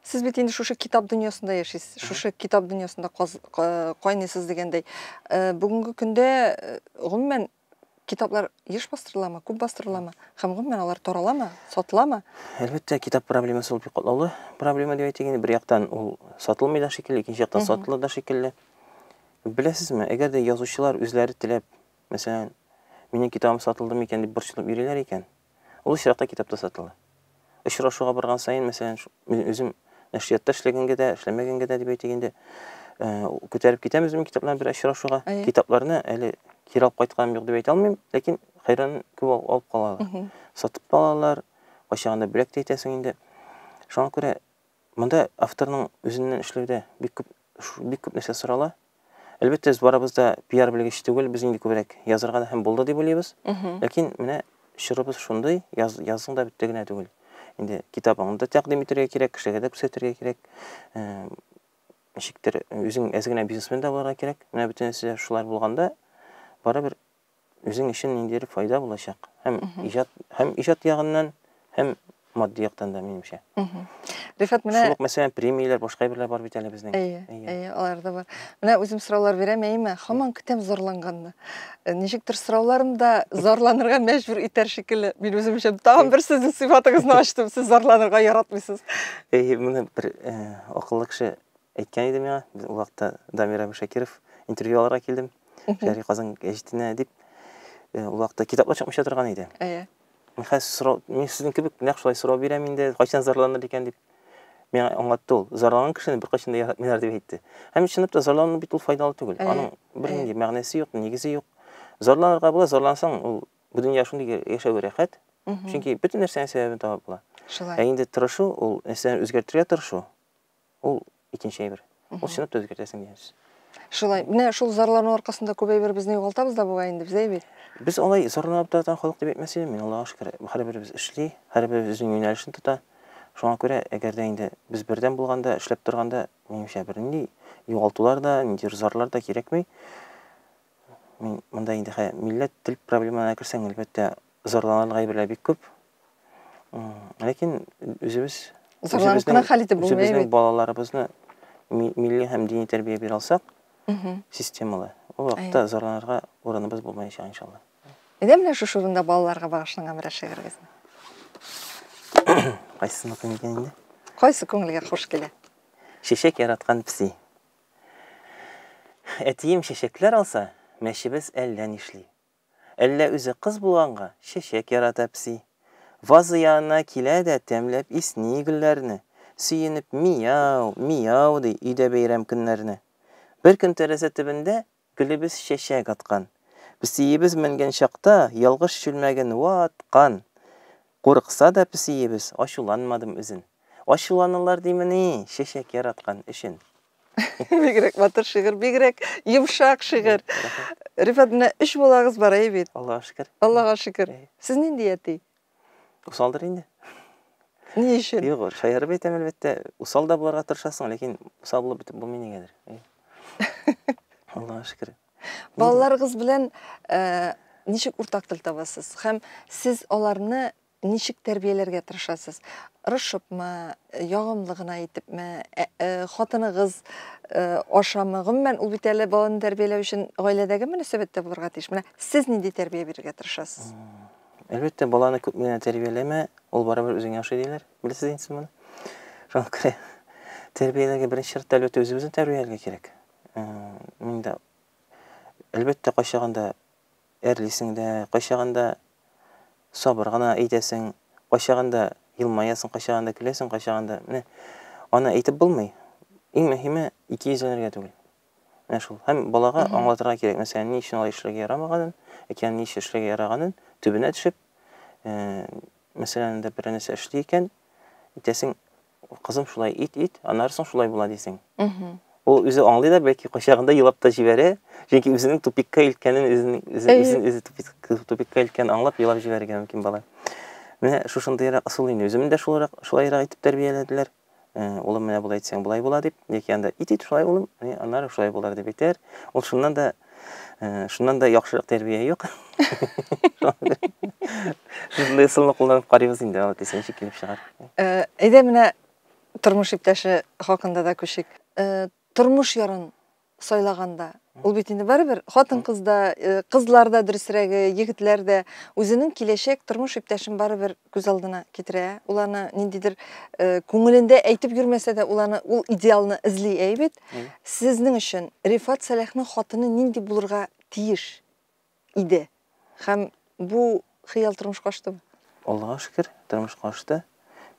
Сез бит инде шушы китап дөньясында яшисез, шушы китап дөньясында кайныйсыз дигәндәй. Бүгенге көндә гомумән китаплар еш бастырыламы, күп бастырыламы? Һәм гомумән алар тараламы, сатыламы? Әлбәттә, китап проблемасы ул бик катлаулы проблема дип әйтик инде. Бер яктан ул сатылмый да шикелле, икенче яктан сатыла да шикелле. Беләсезме, әгәр дә язучылар үзләре теләп, мәсәлән, минем китабым сатылды микән дип борчылып йөриләр икән, ул очракта китап та сатыла. Очрашуга барган саен, мәсәлән, мин үзем нәшриятта эшләгәнгә дә, эшләмәгәнгә дә дип әйтик инде, күтәреп китәм үземнең китапларны бер очрашуга. Китапларны әле кире алып кайтканым юк дип әйтә алмыйм, ләкин хәйран күп алып калалар. Сатып та алалар, кайчагында бүләк тә итәсең инде. Шуңа күрә монда авторның үзеннән эшләүдә бик күп нәрсә сорала. Әлбәттә, без барыбыз да пиар белгече түгел, без инде күбрәк язырга да һәм булды дип уйлыйбыз. Ләкин менә чорыбыз шундый, язың да бетте генә түгел. Инде китабыңны да тәкъдим итәргә кирәк, кешегә дә күрсәтергә кирәк. Ничектер үзең әз генә бизнесмен дә булырга кирәк. Менә бөтенесе шулар булганда, барыбер үзең өчен ниндидер файда булачак. Һәм иҗат ягыннан, һәм матди яктан да, минемчә. Рифат, менә Шул ук, мәсәлән, премияләр, башка әйберләр бар бит әле безнең. Әйе, Әйе. әйе, алар да бар. Менә үзем сораулар бирәм, әйеме? Һаман көтәм зарланганны. Ничектер сорауларым да зарланырга мәҗбүр итәр шикелле. Мин үзем өчен тагын бер сезнең сыйфатыгызны ачтым. Сез зарланырга яратмыйсыз. Әйе, моны бер акыллы кеше әйткән иде миңа. Без ул вакытта Дамир абый Шакиров интервью алырга килдем. Шәһри Казан гәҗитенә дип. Ул вакытта китаплар чыкмыйча торган иде. Әйе. Мин хәзер сорау, мин сезнең кебек нәкъ шулай сорау бирәм инде, кайчан зарланыр икән дип. Миңа аңлатты ул. Зарланган кешене беркайчан да яратмыйлар дип әйтте. Һәм чынлап та зарлану бит ул файдалы түгел. Аның бернинди мәгънәсе юк, нигезе юк. Зарланырга була, зарлансаң, ул бу дөнья шундый яшәү рәхәт. Чөнки бөтен нәрсәнең сәбәбен табып була. Шулай. Ә инде тырышу, ул нәрсәне үзгәртергә тырышу, ул икенче әйбер. Ул чынлап та үзгәртәсең дигән сүз. Шулай. Менә шул зарлану аркасында күп әйбер безне югалтабыз да бугай инде без, әй бит. Без алай зарланып торган халык дип әйтмәс идем мин, Аллага шөкер, һәрберебез эшли, һәрберебез үзенең юнәлешен тота. Шуңа күрә, әгәр дә инде без бердәм булганда, эшләп торганда, минемчә, бернинди югалтулар да, ниндидер зарлар да кирәкми. Мин монда инде хә милләт, тел проблемаларына керсәң, әлбәттә, зарланырлык әйберләр бик күп. Ләкин үзебез Зарланып кына хәл итеп булмый үзебезнең балаларыбызны милли һәм дини тәрбия бирә алсак, системалы, ул вакытта зарланырга урыныбыз булмаячак, иншалла. Әйдә менә шушы урында балаларга багышланган берәр шигырегезне. Кайсысын укыйм икән инде? Кайсы күңелгә хуш килә? Чәчәк яраткан песи. Әтием чәчәкләр алса, мәчебез әллә нишли. Әллә үзе кыз булганга, чәчәк ярата песи. Ваза янына килә дә тәмләп исни гөлләрне, сөенеп мияу, мияу ди өйдә бәйрәм көннәрне. Беркөн тәрәзә төбендә гөлебез чәчәк аткан. Песиебез менгән чакта ялгыш чүлмәген ваткан. Курыкса да песиебез, ачуланмадым үзен. Ачуланалар димени, чәчәк яраткан өчен. Бигрәк матур шигырь, бигрәк йомшак шигырь. Рифат, менә өч балагыз бар, әй бит. Аллага шөкер. Аллага шөкер. Сез нинди әти? Усалдыр инде. Ни өчен? Юк, шаярып әйтәм, әлбәттә. Усал да булырга тырышасың, ләкин усал булып бетеп булмый нигәдер. Аллага шөкер. Балаларыгыз белән э, ничек уртак тел табасыз? Һәм сез аларны Ничек тәрбияләргә тырышасыз? Ырышыпмы, ягымлы гына итепме, хатыныгыз ашамы? Гомумән, ул бит әле баланы тәрбияләү өчен гаиләдәге мөнәсәбәттә булырга тиеш. Менә сез нинди тәрбия бирергә тырышасыз? Әлбәттә, баланы күпме генә тәрбияләмә, ул барыбер үзеңә ошый диләр. Беләсез инде сез моны. Шуңа күрә тәрбияләргә беренче чиратта әлбәттә үзебезне тәрбияләргә кирәк. Мин дә әлбәттә кайчагында Әрлисең дә, кайчагында сабыр гына әйтәсең, кайчагында елмаясың, кайчагында көләсең, кайчагында менә аны әйтеп булмый. Иң мөһиме икейөзләнергә түгел. Менә шул. Һәм балага аңлатырга кирәк, мәсәлән, ни өчен алай эшләргә ярамаганын, яки ни өчен эшләргә яраганын төбенә төшеп, мәсәлән, анда берәр нәрсә эшли икән, әйтәсең, Кызым, шулай ит, ит, аннары соң шулай була дисең. Ул үзе аңлый да, бәлки кайчагында елап та җибәрә, чөнки үзенең тупикка илткәнен, үзенең үзе үзен үзе тупикка илткәнен аңлап елап җибәрергә мөмкин бала. Менә шушындыйрак ысул инде. Үземне дә шулайрак, шулайрак итеп тәрбияләделәр. Э, улым, менә болай әйтсәң, болай була дип, яки анда ит, ит, шулай улым, аннары шулай булар дип әйтәр. Ул шуннан да Э, шуннан да яхшырак тәрбия юк. Шушындый ысулны кулланып карыйбыз инде, алла теләсә ничек килеп чыгар. Э, әйдә менә тормыш иптәше хакында да күчик. Э, тормыш ярын сайлаганда, ул бит инде барыбер хатын-кыз да, кызлар да дөресрәге, егетләр дә үзенең киләчәк тормыш иптәшен барыбер күз алдына китерә. Ул аны ниндидер күңелендә әйтеп йөрмәсә дә, ул аны ул идеалны эзли, әй бит. Сезнең өчен Рифат Сәлахның хатыны нинди булырга тиеш иде? Һәм бу хыял тормышка аштымы? Аллага шөкер, тормышка ашты.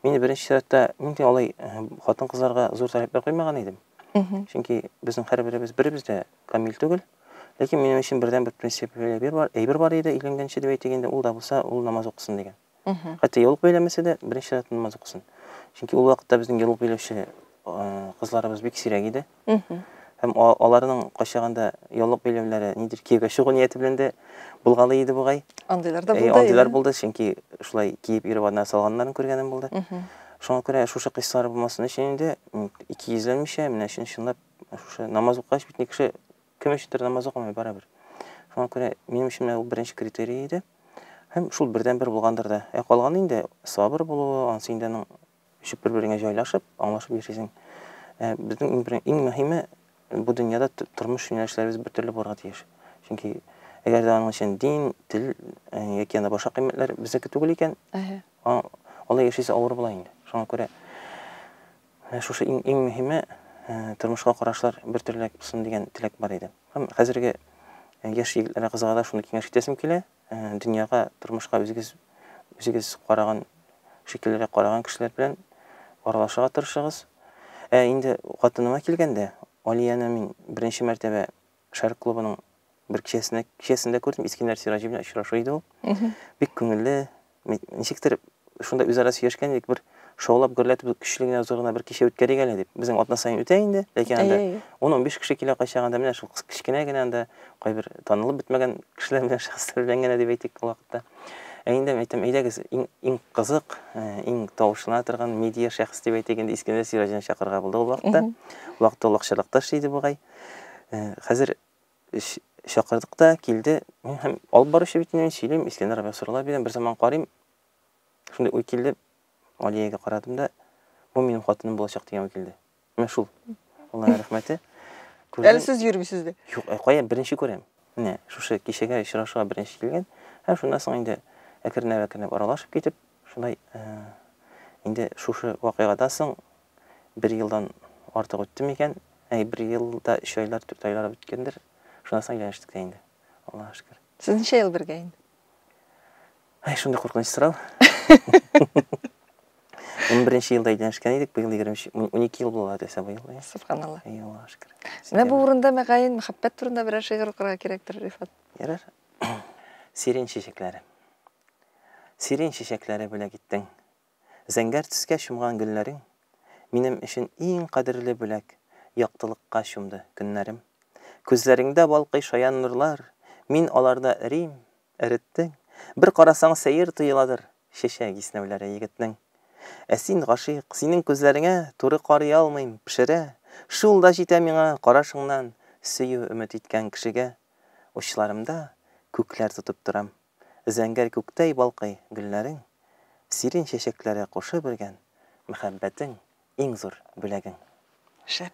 Мин беренче чиратта мин дә алай э, хатын-кызларга зур таләпләр куймаган идем. Чөнки безнең һәрберебез беребез дә камил түгел. Ләкин минем өчен бердәнбер принцип әйбер бар, әйбер бар иде өйләнгәнче дип әйтик инде, ул да булса, ул намаз укысын дигән. Хәтта яулык бәйләмәсә дә, беренче чиратта намаз укысын. Чөнки ул вакытта безнең яулык бәйләүче кызларыбыз бик сирәк иде. Һәм аларның кайчагында яулык бәйләүләре нидер кияүгә чыгу нияте белән дә булгалый иде бугай. Андыйлар да булды. Андыйлар булды, чөнки шулай киеп йөреп аннары салганнарын күргәнем булды. Шуңа күрә шушы кыйссалар булмасын өчен инде икейөзләнмичә, менә чын-чынлап шушы намаз укыгач бит кеше Кем өчендер намаз укымый, барыбер. Шуңа күрә минем өчен менә ул беренче критерий иде. Һәм шул бердәнбер булгандыр да. Ә калганы инде сабыр булуы, анысы инде аның ничек бер-береңә җайлашып, аңлашып яшисең. Ә безнең иң, бер, иң мөһиме бу дөньяда тормыш юнәлешләребез бер төрле булырга тиеш. Чөнки әгәр дә аның өчен дин, тел э, яки анда башка кыйммәтләр безнеке түгел икән, алай яшисе авыр була инде. Шуңа күрә Менә шушы иң, иң мөһиме, тормышка карашлар бер төрлерәк булсын дигән теләк бар иде. Һәм хәзерге яшь егетләргә, кызларга да шуны киңәш итәсем килә. Дөньяга, тормышка үзегез, үзегез караган шикеллерәк караган кешеләр белән аралашырга тырышыгыз. Ә инде хатыныма килгәндә, Алияне мин беренче мәртәбә Шәрык клубының бер кичәсенә, кичәсендә күрдем. Искәндәр Сираҗи белән очрашу иде ул. Бик күңелле, ничектер шунда үзара сөйләшкән идек, бер шаулап гөрләтеп көчле генә зур гына бер кичә үткәрик әле дип. Безнең атна саен үтә инде, ләкин анда 10-15 кеше килә кайчагында, менә шул кечкенә генә анда кайбер танылып бетмәгән кешеләр белән, шәхесләр белән генә дип әйтик ул вакытта. Ә инде әйтәм, әйдәгез, иң кызык, иң тавышлана торган медиа шәхес дип әйтик инде, Искәндәр Сираҗины чакырырга булды ул вакытта. Ул вакытта ул акчалыкта эшли иде бугай. Хәзер чакырдык та, килде. Мин һәм алып баручы бит инде, мин сөйлим, Искәндәр абый соралар бирәм. Бер заман карыйм, шундый уй килде, Алиягә карадым да, бу минем хатыным булачак дигән уй килде. Менә шул. Аллаһның рәхмәте. Әле сез йөрмисез дә. Юк, кая беренче күрәм. Менә шушы кичәгә очрашуга беренче килгән. Һәм шуннан соң инде әкренләп-әкренләп аралашып китеп, шулай инде шушы вакыйгадан соң бер елдан артык үтте микән? Әй, бер ел да өч айлар, дүрт айлар үткәндер. Шуннан соң өйләнештек тә инде. Аллаһка шөкер. Сез ничә ел бергә инде? Әй, шундый куркыныч сорау. 11 елда өйләнешкән идек, быел 23, 12 ел була дисә быел. Субханалла. Әй, Аллаһка шөкер. Менә бу урында мөгаен мәхәббәт турында берәр шигырь укырга кирәктер, Рифат. Ярар. Сирень чәчәкләре. Сирень чәчәкләре бүләк иттең. Зәңгәр төскә чумган гөлләрең минем өчен иң кадерле бүләк, яктылыкка чумды көннәрем. Күзләреңдә балкый шаян нурлар, мин аларда эрим, эреттең. Бер карасаң сәер тоеладыр чәчәк иснәүләре егетнең. Ә син гашыйк, синең күзләреңә туры карый алмыйм, пешерә. Шул да җитә миңа карашыңнан сөю өмет иткән кешегә. Учларымда күкләр тотып торам. Зәңгәр күктәй балкый гөлләрең, сирень чәчәкләре кушып өргән мәхәббәтең иң зур бүләгең. Шәп.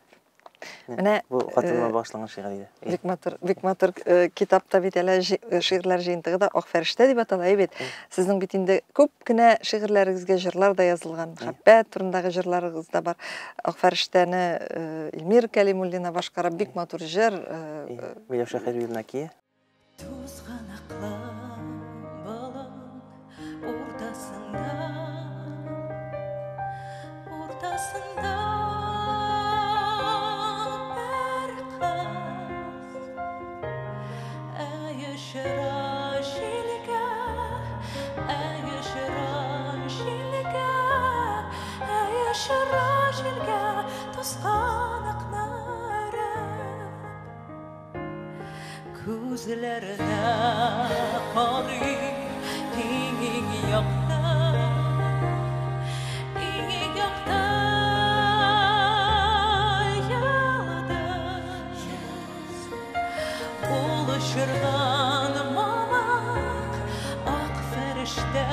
Менә бу хатыныма багышланган шигырь иде. Бик матур, бик матур китапта бит әле шигырьләр җыентыгы да Ак фәрештә дип атала бит. Сезнең бит инде күп кенә шигырьләрегезгә җырлар да язылган. Мәхәббәт турындагы җырларыгыз да бар. Ак фәрештәне Эльмира Кәлимуллина башкара, бик матур җыр. Миләүшә Хәйриевна кия. Тузганаклы болын уртасында, уртасында бер кыз. Әй очыра җилгә, әй очыра җилгә, әй очыра җилгә тузганакны өреп. Күзләренә карый иң-иң якты, иң-иң якты йолдыз. Ул очырган мамык ак фәрештә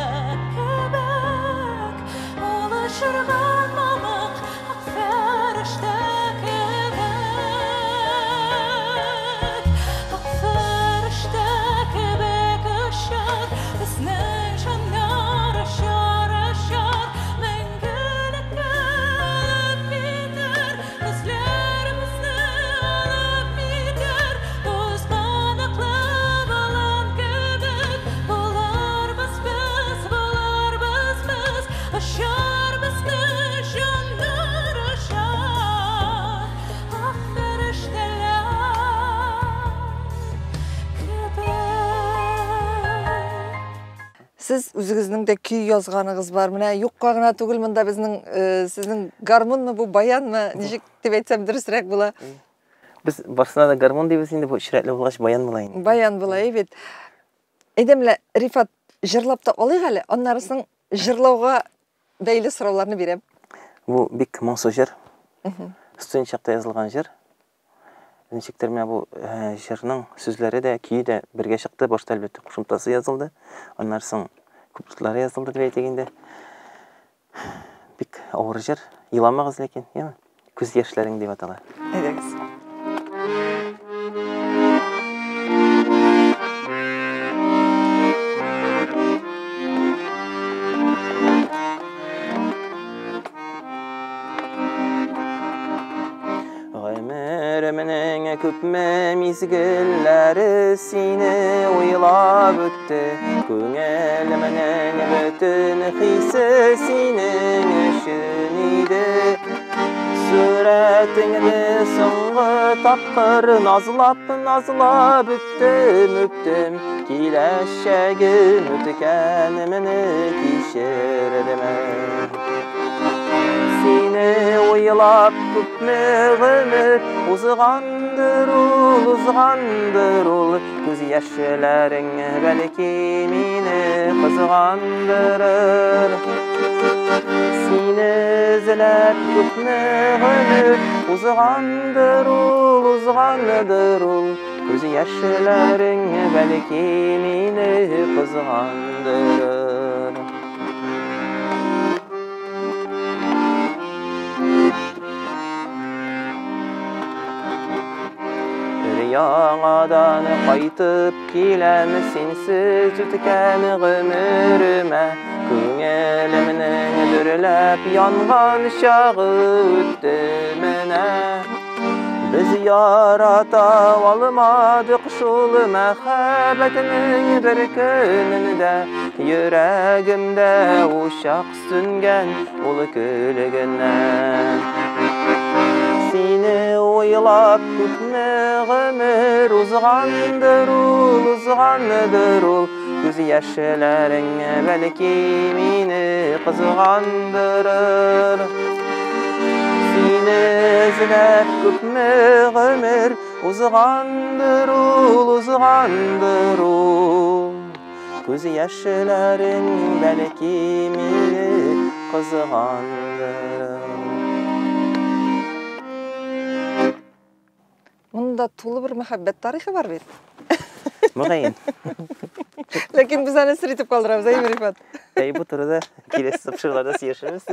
кебек, ул очырган мамык ак фәрештә кебек, ак фәрештә кебек очар безнең җаннар, очар, очар, мәңгелеккә алып китәр, күзләребезне алып китәр, тузганаклы болын кебек булырбыз без, булырбыз без, очар безнең җаннар, очар, ак фәрештәләр кебек. Сез үзегезнең дә көй язганыгыз бар. Менә юкка гына түгел монда безнең сезнең гармунмы бу, баянмы, ничек дип әйтсәм дөресрәк була? Без барсына да гармун дибез инде, бу өч рәтле булгач баян була инде. Баян була, бит. Әйдә менә, Рифат, җырлап та алыйк әле, аннары соң җырлауга бәйле сорауларны бирәм. Бу бик моңсу җыр. Студент чакта язылган җыр. Ничектер менә бу җырның сүзләре дә, көе дә бергә чыкты. Башта әлбәттә кушымтасы язылды. Аннары соң куплетлары язылды дип әйтик инде. Бик авыр җыр. Еламагыз ләкин, яме? Күз яшьләрең дип атала. Әйдәгез. Гомеремнең күпме мизгелләре сине уйлап үтте. Күңелемнең бөтен хисе синең өчен иде. Сурәтеңне соңгы тапкыр назлап, назлап үптем, үптем. Киләчәгем үткәнемне кичердем. уйлап күпме гомер узгандыр ул, узгандыр ул. Күз яшьләрең бәлки мине кызгандырыр. Сине эзләп күпме гомер узгандыр ул, узгандыр ул. Күз яшьләрең бәлки мине кызгандырыр. Яңадан кайтып киләм синсез үткән гомеремә. Күңелемнең дөрләп янган чагы үтте менә. Без ярата алмадык шул мәхәббәтнең бер көнендә. Йөрәгемдә учак сүнгән ул көл генә. Сине уйлап күпме гомер узгандыр ул, узгандыр ул. Күз яшьләрең бәлки мине кызгандырыр. Сине эзләп күпме гомер узгандыр ул, узгандыр ул. Күз яшьләрең бәлки мине кызгандырыр. Монда тулы бер мәхәббәт тарихы бар бит. Мөгаен. Ләкин без аны сер итеп калдырабыз, әйме, Рифат? Әй, бу турыда киләсе тапшыруларда сөйләшербез.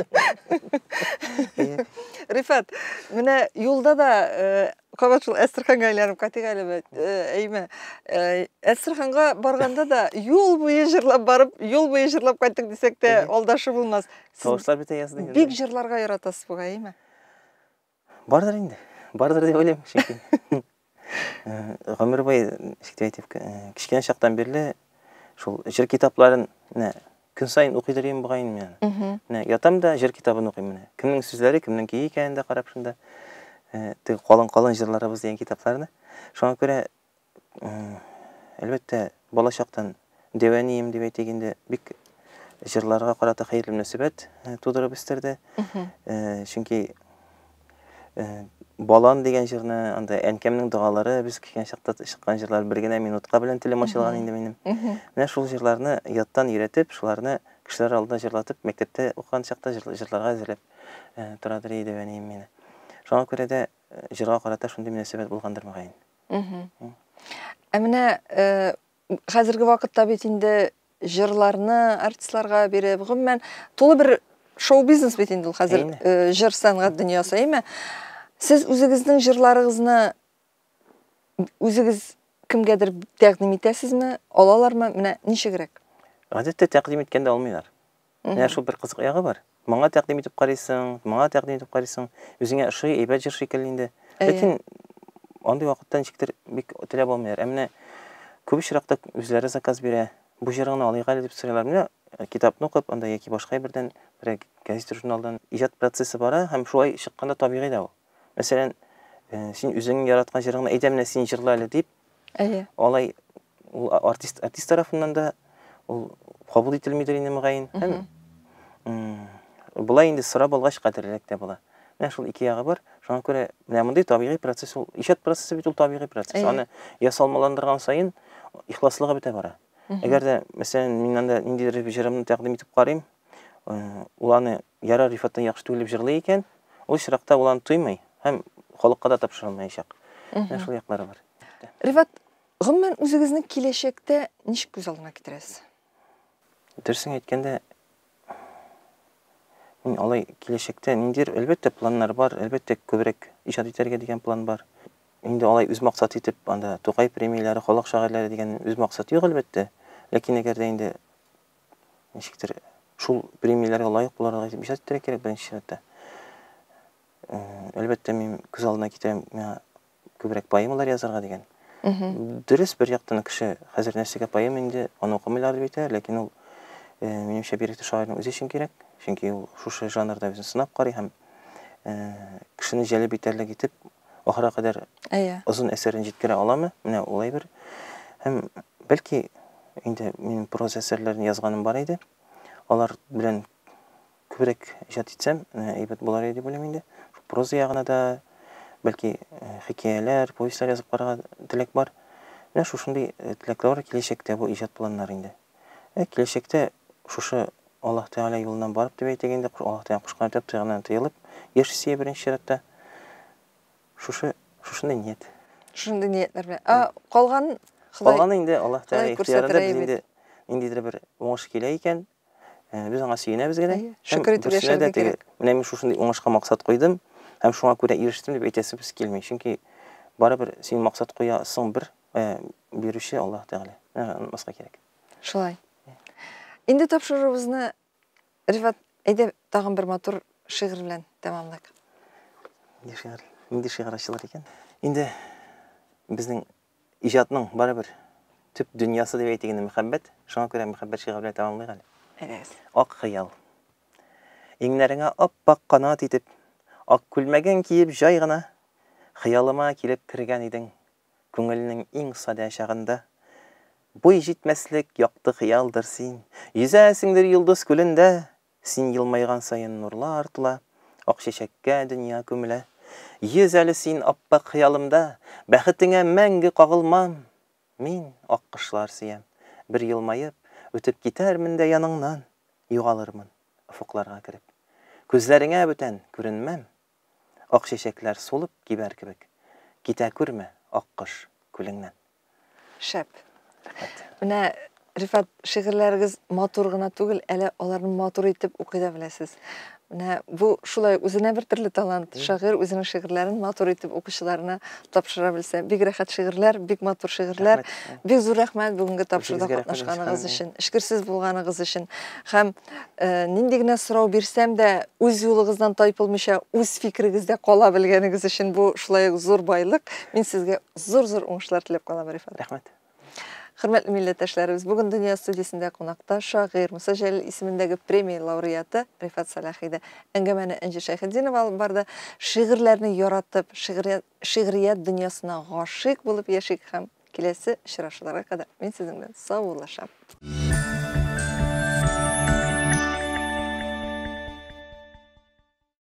Рифат, менә юлда да кабат шул Әстерханга әйләнеп кайтыйк әле, әйме. Әстерханга барганда да юл буе җырлап барып, юл буе җырлап кайттык дисәк тә, алдашы булмас. Тавышлар бетә язды. Бик җырларга яратасыз бугай, әйме? Бардыр инде. Бардыр дип уйлыйм, чөнки гомер буе, ничек дип әйтик, кечкенә чактан бирле шул җыр китапларын менә көн саен укыйдыр идем бугай инде мин. Менә ятам да җыр китабын укыйм менә. Кемнең сүзләре, кемнең көе икәнен дә карап шунда. Теге калын-калын җырларыбыз дигән китапларны. Шуңа күрә, әлбәттә, бала чактан дәү әнием дип әйтик инде, бик җырларга карата хәерле мөнәсәбәт тудырып үстерде. Чөнки Балан дигән җырны, анда әнкәмнең догалары, без кечкенә чакта чыккан җырлар бер генә минутка белән телем ачылган инде минем. Менә шул җырларны яттан өйрәтеп, шуларны кешеләр алдында җырлатып, мәктәптә укыган чакта җырларга әзерләп торадыр иде әнием мине. Шуңа күрә дә җырга карата шундый мөнәсәбәт булгандыр мөгаен. Ә менә хәзерге вакытта бит инде җырларны артистларга биреп, гомумән, тулы бер шоу-бизнес бит инде ул хәзер, җыр сәнгать дөньясы, әйме? Сез үзегезнең җырларыгызны үзегез кемгәдер тәкъдим итәсезме, алалармы? Менә ничегрәк? Гадәттә тәкъдим иткәндә алмыйлар. Менә шул бер кызык ягы бар. Моңа тәкъдим итеп карыйсың, моңа тәкъдим итеп карыйсың, үзеңә ошый, әйбәт җыр шикелле инде. Ләкин андый вакытта ничектер бик теләп алмыйлар. Ә менә күп очракта үзләре заказ бирә. Бу җырыңны алыйк әле дип сорыйлар. Менә китапны укып, анда яки башка әйбердән, берәр газета-журналдан иҗат процессы бара һәм шулай чыкканда табигый да ул. Мәсәлән, син үзең яраткан җырыңны әйдә менә син җырла әле дип, Әйе. Алай ул артист, артист тарафыннан да ул кабул ителмидер инде мөгаен. Һәм болай инде сорап алгач кадерлерәк тә була. Менә шул ике ягы бар. Шуңа күрә менә мондый табигый процесс ул, иҗат процессы бит ул табигый процесс. Аны ясалмаландырган саен ихласлыгы бетә бара. Әгәр дә, мәсәлән, мин анда ниндидер бер җырымны тәкъдим итеп карыйм, ул аны ярар Рифаттан яхшы түгел дип җырлый икән, ул очракта ул аны тоймый һәм халыкка да тапшырылмаячак. Менә шул яклары бар. Рифат, гомумән үзегезне киләчәктә ничек күз алдына китерәсез? Дөресен әйткәндә, мин алай киләчәктә ниндидер, әлбәттә, планнар бар, әлбәттә, күбрәк иҗат итәргә дигән план бар. Инде алай үз максат итеп, анда Тукай премияләре, халык шагыйрьләре дигән үз максат юк, әлбәттә. Ләкин әгәр дә инде ничектер шул премияләргә лаек булырга итеп иҗат итәргә кирәк беренче чиратта. Әлбәттә, мин күз алдына китерәм, миңа күбрәк поэмалар язарга дигән. Дөрес, бер яктан кеше хәзер нәрсәгә поэма инде, аны укымыйлар дип әйтә, ләкин ул, минемчә, бигрәк тә шагыйрьнең үзе өчен кирәк, чөнки ул шушы жанрда үзен сынап карый һәм кешене җәлеп итәрлек итеп ахырга кадәр озын әсәрен җиткерә аламы? Менә ул әйбер. Һәм бәлки инде минем проза әсәрләрен язганым бар иде. Алар белән күбрәк иҗат итсәм, әйбәт булар иде дип уйлыйм инде. Проза ягына да, бәлки хикәяләр, повестьлар язып карарга теләк бар. Менә шушындый теләкләр бар киләчәктә, бу иҗат планнары инде. Ә киләчәктә шушы Аллаһ Тәгалә юлыннан барып дип әйтик инде, Аллаһ Тәгалә кушкан үтәп, тыйганнан тыелып яшисе беренче чиратта. Шушы шушындый ният. Шушындый ниятләр белән. Ә калган Ходай Калганы инде Аллаһ Тәгалә ихтыярында, без инде ниндидер бер уңыш килә икән, без аңа сөенәбез генә. Шөкер итеп яшәргә кирәк. Менә мин шушындый уңышка максат куйдым һәм шуңа күрә ирештем дип әйтәсебез килми. Чөнки барыбер син максат куясың бер, бирүче Аллаһ Тәгалә. Менә онытмаска кирәк. Шулай. Инде тапшыруыбызны, Рифат, әйдә тагын бер матур шигырь белән тәмамлыйк. Нинди шигырь? Нинди шигырь ачылыр икән? Инде безнең иҗатның барыбер төп дөньясы дип әйтик инде мәхәббәт. Шуңа күрә мәхәббәт шигыре белән тәмамлыйк әле. Әйдәгез. Ак хыял. Иңнәреңә ап-ак канат итеп, ак күлмәгең киеп җай гына хыялыма килеп кергән идең. Күңелнең иң садә чагында. Буй җитмәслек якты хыялдыр син, Йөзәсеңдер йолдыз күлендә. Син елмайган саен нурлар тула, Ак чәчәккә дөнья күмелә. Йөз әле син ап-ак хыялымда, Бәхетеңә мәңге кагылмам. Мин ак кошлар сөям. Бер елмаеп, үтеп китәрмен дә яныңнан, Югалырмын, офыкларга кереп. Күзләреңә бүтән күренмәм. Ак чәчәкләр сулып кибәр кебек. Китә күрмә, аккош, күлеңнән. Шәп. Рәхмәт. Менә, Рифат, шигырьләрегез матур гына түгел, әле аларны матур итеп укый да беләсез. Менә бу шулай үзенә бер төрле талант. Шагыйрь үзенең шигырьләрен матур итеп укучыларына тапшыра белсә. Бик рәхәт шигырьләр, бик матур шигырьләр. Бик зур рәхмәт бүгенге тапшыруда катнашканыгыз өчен, эчкерсез булганыгыз өчен. Һәм нинди генә сорау бирсәм дә, үз юлыгыздан тайпылмыйча, үз фикерегездә кала белгәнегез өчен бу шулай ук зур байлык. Мин сезгә зур-зур уңышлар теләп калам, Рифат. Рәхмәт. Хөрмәтле милләттәшләребез, бүген Дөнья студиясендә кунакта шагыйрь Муса Җәлил исемендәге премия лауреаты Рифат Сәлах иде. Әңгәмәне Энҗе Шәйхетдинова алып барды. Шигырьләрне яратып, шигърият дөньясына гашыйк булып яшик һәм киләсе очрашуларга кадәр мин сезнең белән саубуллашам.